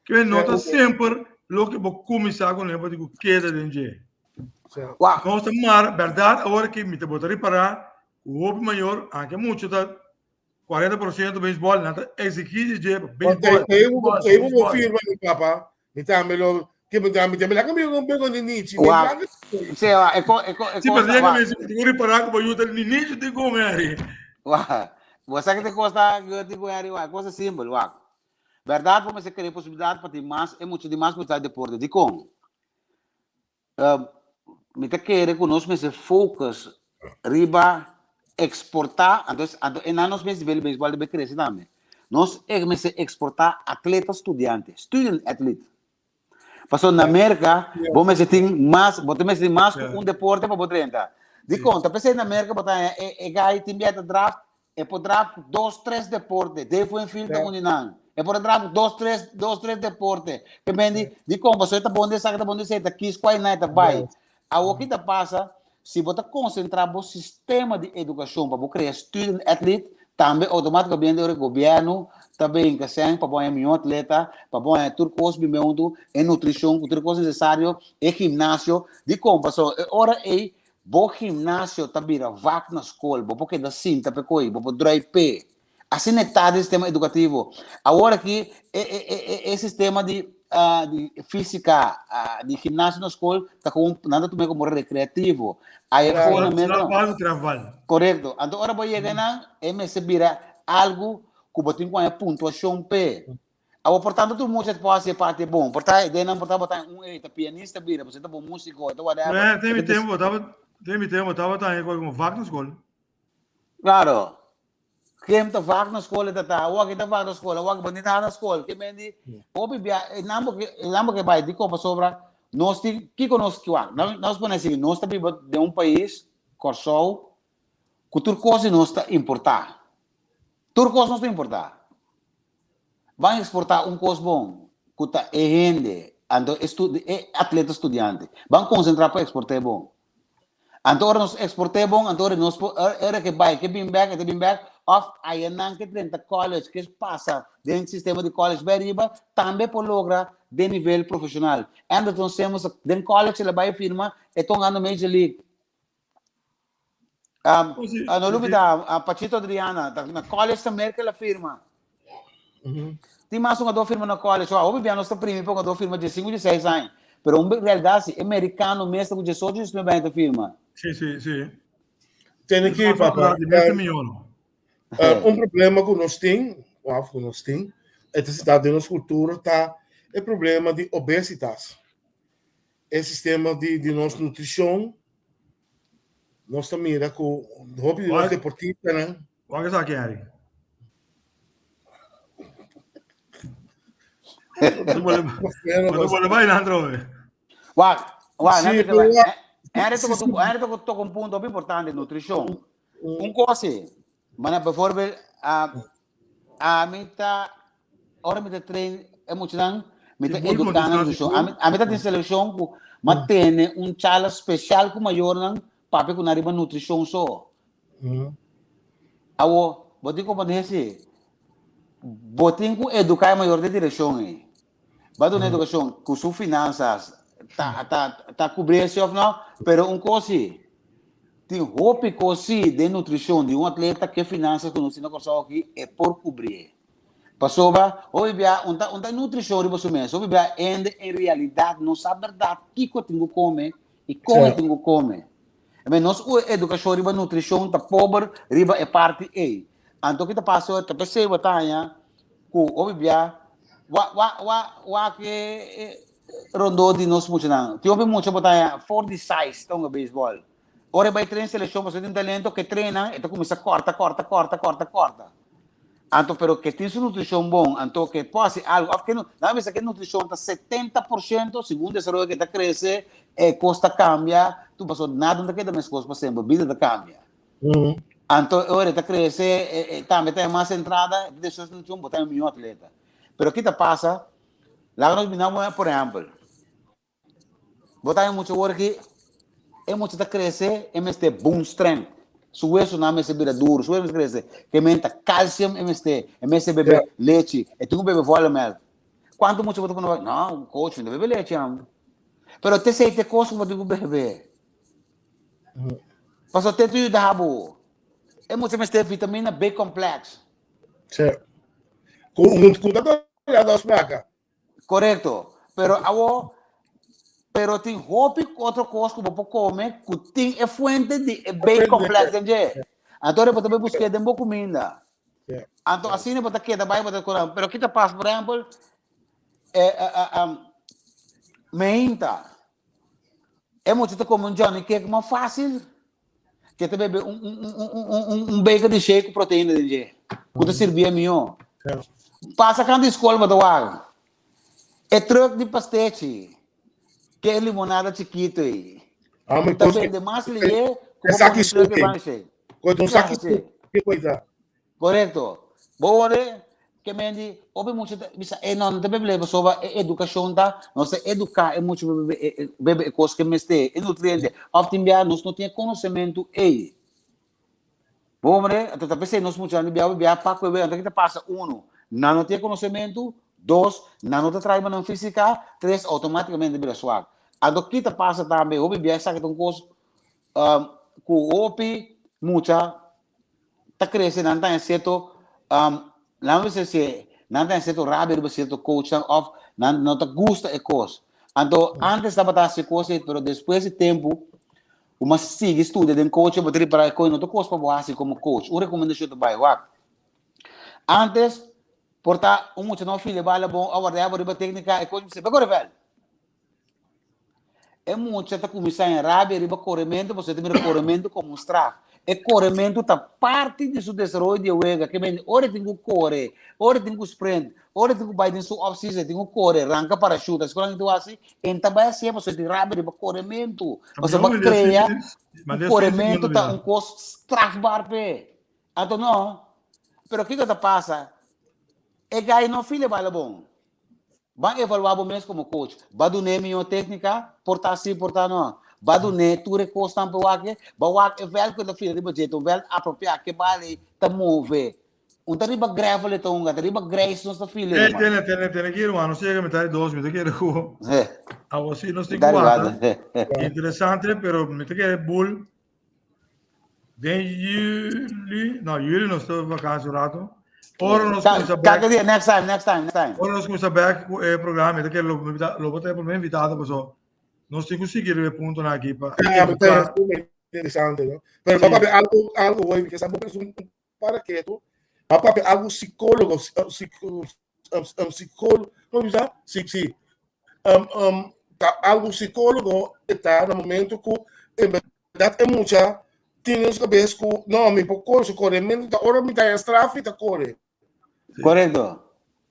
Ke no ta semper loke bo kuminsá kuné bo tin ku keda den dje. Nos ta mara, bèrdat awor ki mi ta bo ta ripará ku hopi mayor, anke muchu ta 40% beisbòl, nan ta eksigí di dje beisbòl. Ei bo firma mi papa, Mi tambe lo ke mi tambe tambe laga mi un bego ni nichi. Wa. Sí, wa, e ko e ko e Sí, pero llega mi si ripará ku bo yuta ni nichi tin ku Henry. Wa. Bo sa ke te kosta Gertie ku Henry wa, cosa simpel, wa. Berdad bo mester krea posibilidat pa tin mas e mucha di mas posibilidat di deporte. Dikon? Mi ta kere ku nos mester focus riba eksportá, anto anto e nan nos mester nivel di beisbòl debe krese tambe. Nos e mester eksportá atleta studiante, student athlete. Pasobra na Merka bo mester tin mas, bo ta mester tin mas ku un deporte pa bo drenta. Dikon? Ta p'esei na Merka bo ta haña e e gai tin bia ta draft E por draft dos, tres deporte. Dave Winfield ta un di nan. E por draft dos, tres, dos, tres deporte. Ke men di, di kon, pasobra e ta bon di esaki, ta bon di esei, ta kis kua i ta bai. Awor ki ta pasa, si bo ta konsentrá bo sistema di edukashon pa bo krea student athlete, tambe outomátikamente ora e gobièrnu ta bin kasèn pa bo haña mihó atleta, pa bo haña tur kos bin huntu, e nutrishon ku tur kos nesesario, e gimnasio, di kon, pasobra e ora ei Bo gimnasio ta bira vak na skol, bo por keda sinta p'e ko'i, bo por drui p'e. Asina e ta den sistema edukativo. Awor aki e e e e e sistema di di físika, di gimnasio na skol ta komo nan ta tum'é komo rekreativo. Ai Claro, afó nan mes Sla bal ku traf bal. Korekto. Anto ora bo yega einan e mester bira algu ku bo tin ku haña puntuashon p'e. Awor por tanto tur mucha por hasi e parti bon. Por ta den nan por ta botan un ey ta pianista bira, pasobra e ta bon musico, e ta whatever. Eh, den mi tempo tabata, den mi tempo tabata haña como vak na skol. Claro. Kem ta vak na skol e ta ta, awor aki ta vak na skol, awor aki bo ni ta na skol. Ke men di, hopi bia, e nan bo ke, e nan bo ke bai dikon pasobra nos tin, kiko nos kiwa? Nos pone así, nos ta biba den un pais, Kòrsou, ku tur kos di nos ta importá. Tur kos nos ta importá. Ban exportá un kos bon ku ta e hende, anto e stu e atleta studiante. Ban konsentrá pa eksport'é bon. Anto ora nos eksport'é bon, anto ora nos por ora ke bai ke bin bèk, e ta bin bèk, òf ayanan ke drenta college, ke pasa den sistema di college bai riba, tambe por logra den nivel profeshonal. Andrelton Simmons den college el a bai firma, e ta hungando Major League. Um, Oh, sí, ah, no sí, lubida, ah, Pachito Adriana, ta na college ta Merkel la firma. Tin mas un firma na college. Oh, hopi bia nos ta primi pa un firma de 5, de 6 años. Pero un realidad si, americano mes ta ku 18, 19 años ta firma. Sí, sí, sí. Tiene que, papá. Di mes miljoen. Un problema ku nos tin, of ku nos tin, e ta sita den nos kultura, ta e problema di obesitas. E sistema di, di nos nutrishon, nos ta mira ku hopi di nos deportistanan. Wak esaki, Henry. Bo bai nan Wak, wak, Henry Henry toca un punto importante, nutrishon. Un kos si, mana bijvoorbeeld, ami ta ora mi ta train e muchanan, mi ta eduká nan nutrishon. Ami, ami ta den selekshon ku m'a tene un charla spesial ku mayornan papia ku nan riba nutrishon so. Awo, bo tin komprendé si, bo tin ku eduká e mayor den direkshon ei. Bo a duna edukashon ku su finansas ta ta ta kubri esi òf no, pero un kos si, tin hopi kos si den nutrishon di un atleta ke finansas ku nos tin na Kòrsou aki e por kubri. Pasobra hopi bia un ta un ta nutrishon riba su mes. Hopi bia hende en realidat no sa bèrdat kiko tin ku kome i kon e tin ku kome. I nos edukashon riba nutrishon ta pober riba e parti ei. Anto ki ta pasa ta p'esei bo ta haña ku hopi bia wa wa wa wak e rondó di nos muchanan. Tin hopi mucha bo ta haña for di size ta hunga beisbòl. Ora e bai train selekshon pasobra e tin talento ke traina e ta kuminsá kòrta kòrta kòrta kòrta kòrta. Anto pero ke tin su nutrishon bon anto ke por hasi algu òf ke no nan a bisa ke nutrishon ta 70% segun desaroyo ke ta krese e kos ta kambia tur pasobra nada no ta keda meskos pa semper bida ta kambia. Anto e ora e ta krese e tambe ta mas entrada e ta desaroyo su nutrishon bo ta un mihó atleta. Pero ki ta pasa laga nos bina por ehèmpel. Bo ta mucha wor ki e mucha ta krese e mester bone strength. Su wesonan mester bira duro, su weso mester krese. Ke menta calcium e mester, e mester bebe lechi, e tin ku bebe volle melk. Kuantu mucha bo ta pone no, coach, mi ta bebe lechi amo. Pero te sei te kos ku bo tin ku bebe. Pasobra te ta yuda bo. E mucha mester vitamina B complex. Sí. Ku ku ta dos plaka. Korekto. Pero awo, pero tin hopi otro kos ku bo por kome ku tin e fuente di e B complex den dje. Anto bo ta bai busk'é den bo kuminda. Anto asina bo ta keda bai bo ta kura. Pero kita pasa, por ehèmpel, meinta. E mucha ta kome un Johnny Cake mas fásil ke ta bebe un, un, un, un, un, un beker di shake ku proteína den dje, ku ta sirbié mihó. Pasa kant di skol bo ta wak. E truck di pastechi, ke e limonada chikitu ei, Ah, maar ta kos bende mas lihé ku E bo saki pone truck e suki. ban shake. Kos un saki Sí. suki koita. Korekto. Bo worde ke men di hopi mucha ta bisa e no no ta bebe pasobra e edukashon ta nos ta eduká e mucha pa bebe e bebe e kos ke mester e nutriente òf tin bia nos no tin e konosementu ei. Bo worde anto ta p'esei nos muchanan di bia bia pa ku e wega anto kita pasa uno nan no tin e konosementu dos nan no ta traha riba nan físika tres outomátikamente bira swak. Anto kita pasa tambe hopi bia esaki ta un kos ku hopi mucha ta crece nan ta en cierto um, nan bisa si nan ta en cierto rabia riba cierto coachnan of nan no ta gusta e cos. Anto antes tabata hasi cos ei, pero despues di tempo bo mas sigui studia den coaching bo ta ripara e coño no ta cos pa bo hasi como coach. Un recomendacion ta bai wak. Antes por ta un mucha no file bala bon a warda bo riba tecnica e coach bisa be corre vel. E mucha ta kuminsá en rabia riba korementu pasobra e ta mira korementu komo un straf. E korementu ta parti di su desaroyo di e wega. Ke mende ora e tin ku kore, ora e tin ku sprint, ora e tin ku bai den su off season, e tin ku kore, ranka parashuta, esei ku nan hasi, e ta bai hasié pasobra e tin rabia riba korementu. Pasobra bo krea ku korementu ta un kos strafbaar p'e. Anto no. Pero kiko ta pasa? E gai no file bala bon. Ban evaluá bo mes komo coach. Ba dun'é mihó téknika, por ta sí, por ta no. Ba dun'é tur e kosnan pa wak e. Ba wak e vèlt ku e ta fira riba dje, ta un vèlt apropiá, ke bal ei ta move. Un ta riba gravel e ta hunga, ta riba grijs nos ta fila, Ey, ruman. tene, tene, tene ki, ruman, nos yega mitad di dos, mi ta kere ku awo sí nos tin Ta ku riba. wanta. Interesante, pero mi ta kere bul Den juli, no, juli nos ta vakantie un rato. Ora nos kuminsá bek. Kaka dia, next time, next time, next time. Ora nos kuminsá bek ku e programa, mi ta kere lo lo bo ta e promé invitado paso nos tin ku sigui riba e puntonan aki pa Ja, eduká. interesante, no? Pero pa papia algo, algo hoy, porque sa bo es un para keto, pa papia algo psicólogo, psicólogo, ¿cómo bisa? Sí, sí. Um, um, ta algo psicólogo está na momento ku en verdad e mucha tin en su cabeza ku no, mi por kore, su corremento ta ora mi ta en straf, mi ta kore. Correcto.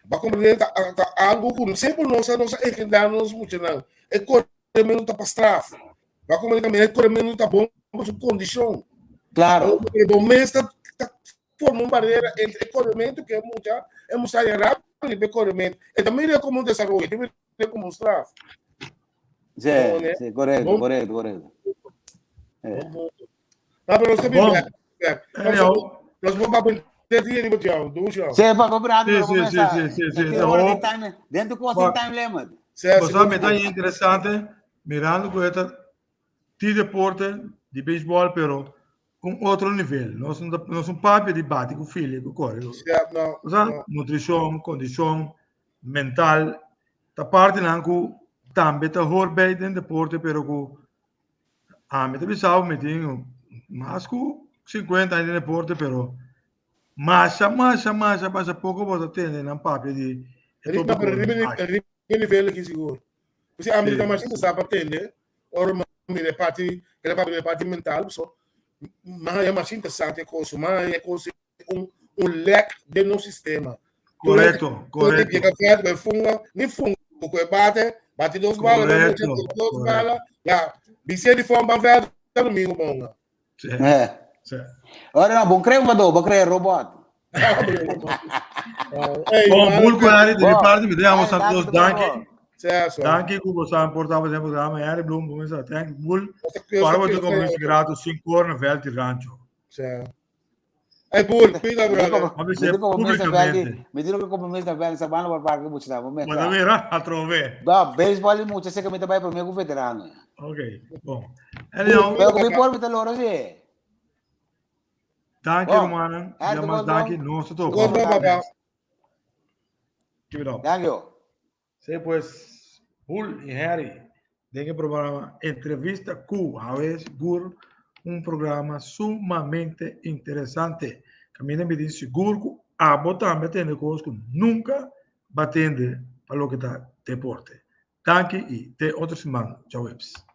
Ba comprender ta, ta algo ku semper nos a nos a engendrar nos muchanan. E corremento ta pa straf. Ba comprender también e corremento ta bon pa su condicion. Claro. Pero bo mes ta, ta forma un barrera entre e corremento que e mucha, e mucha ya rápido riba e corremento. E ta mira como un desaroyo, e ta mira como un straf. Sí, sí, correcto, Bon. correcto, correcto. Bon punto. No, pero nos ta Bon. bibia. Anyhow. Nos bon papia te dia riba jou, doe jou. Sí, pa pa brado, Sí, pero sí, comienza. sí, sí, sí, sí. Te hora Hoop. di time, dentro cu Ba- time limit. Sí, Bo sí, sa, mi ta interesante mirando cu e ta ti deporte di baseball, pero Un otro nivel. Nos no nos un papia di bati ku fili ku kore. Ja, no. Osea, no. nutrishon, kondishon mental, ta partinan ku tambe ta hoor bij den deporte, pero ku ami ta bisa bo mi tin mas ku 50 aña den deporte, pero masha, masha, masha, masha poko bo ta tende nan papia di e Riba, tópikonan riba, aki. riba nivel aki sigur. Kasi ami ta Sí. mas interesá pa tende ora mira e parti, el a papia di e parti mental, so mas e mas interesante kos, mas e kos un un lek den nos sistema. Correcto, correcto. Yega veld bij funga, ni funga, ku e bate, bate dos bala, Correcto, dos correcto. bala, ya, bise di fon ban veld, domingo bonga. Sí, Eh. sí. Ora no, bon crea un gado, bon crea robot. Hey, Bom, man, Bulko Harry, de mi Bom, parte, mi te amo dale, Santos, dale, danki. bom. Certo. Danki ku boso a portá pa den programa. Harry Bloem, comienza. Thank you, Bull. Para bo te compromiso grato, 5 horas na veld di rancho. Certo. Hey, Bull, cuida, brother. Mi dice públicamente. Mi dico che compromesso na veld, sabano por parque mucho da, momento. Bueno, mira, atrove. Ba, baseball e mucho, sé que mi ta bai prome ku veterano. Ok, bon. Anyhow, Pero mi por mi ta loro si. Danki, Bon. rumannan. Harry, Ya mas bon, danki. bon. Nos ta topa. Bon, bon, papá. Keep it up. Thank you. Sí, pues, Bull y Harry, den e programa Entrevista cu Awe sigur un programa sumamente interesante. Caminda mi tin sigur cu abo tambe a tende cos cu nunca ba tende pa loke ta deporte. Danki y te otro siman. Djaweps.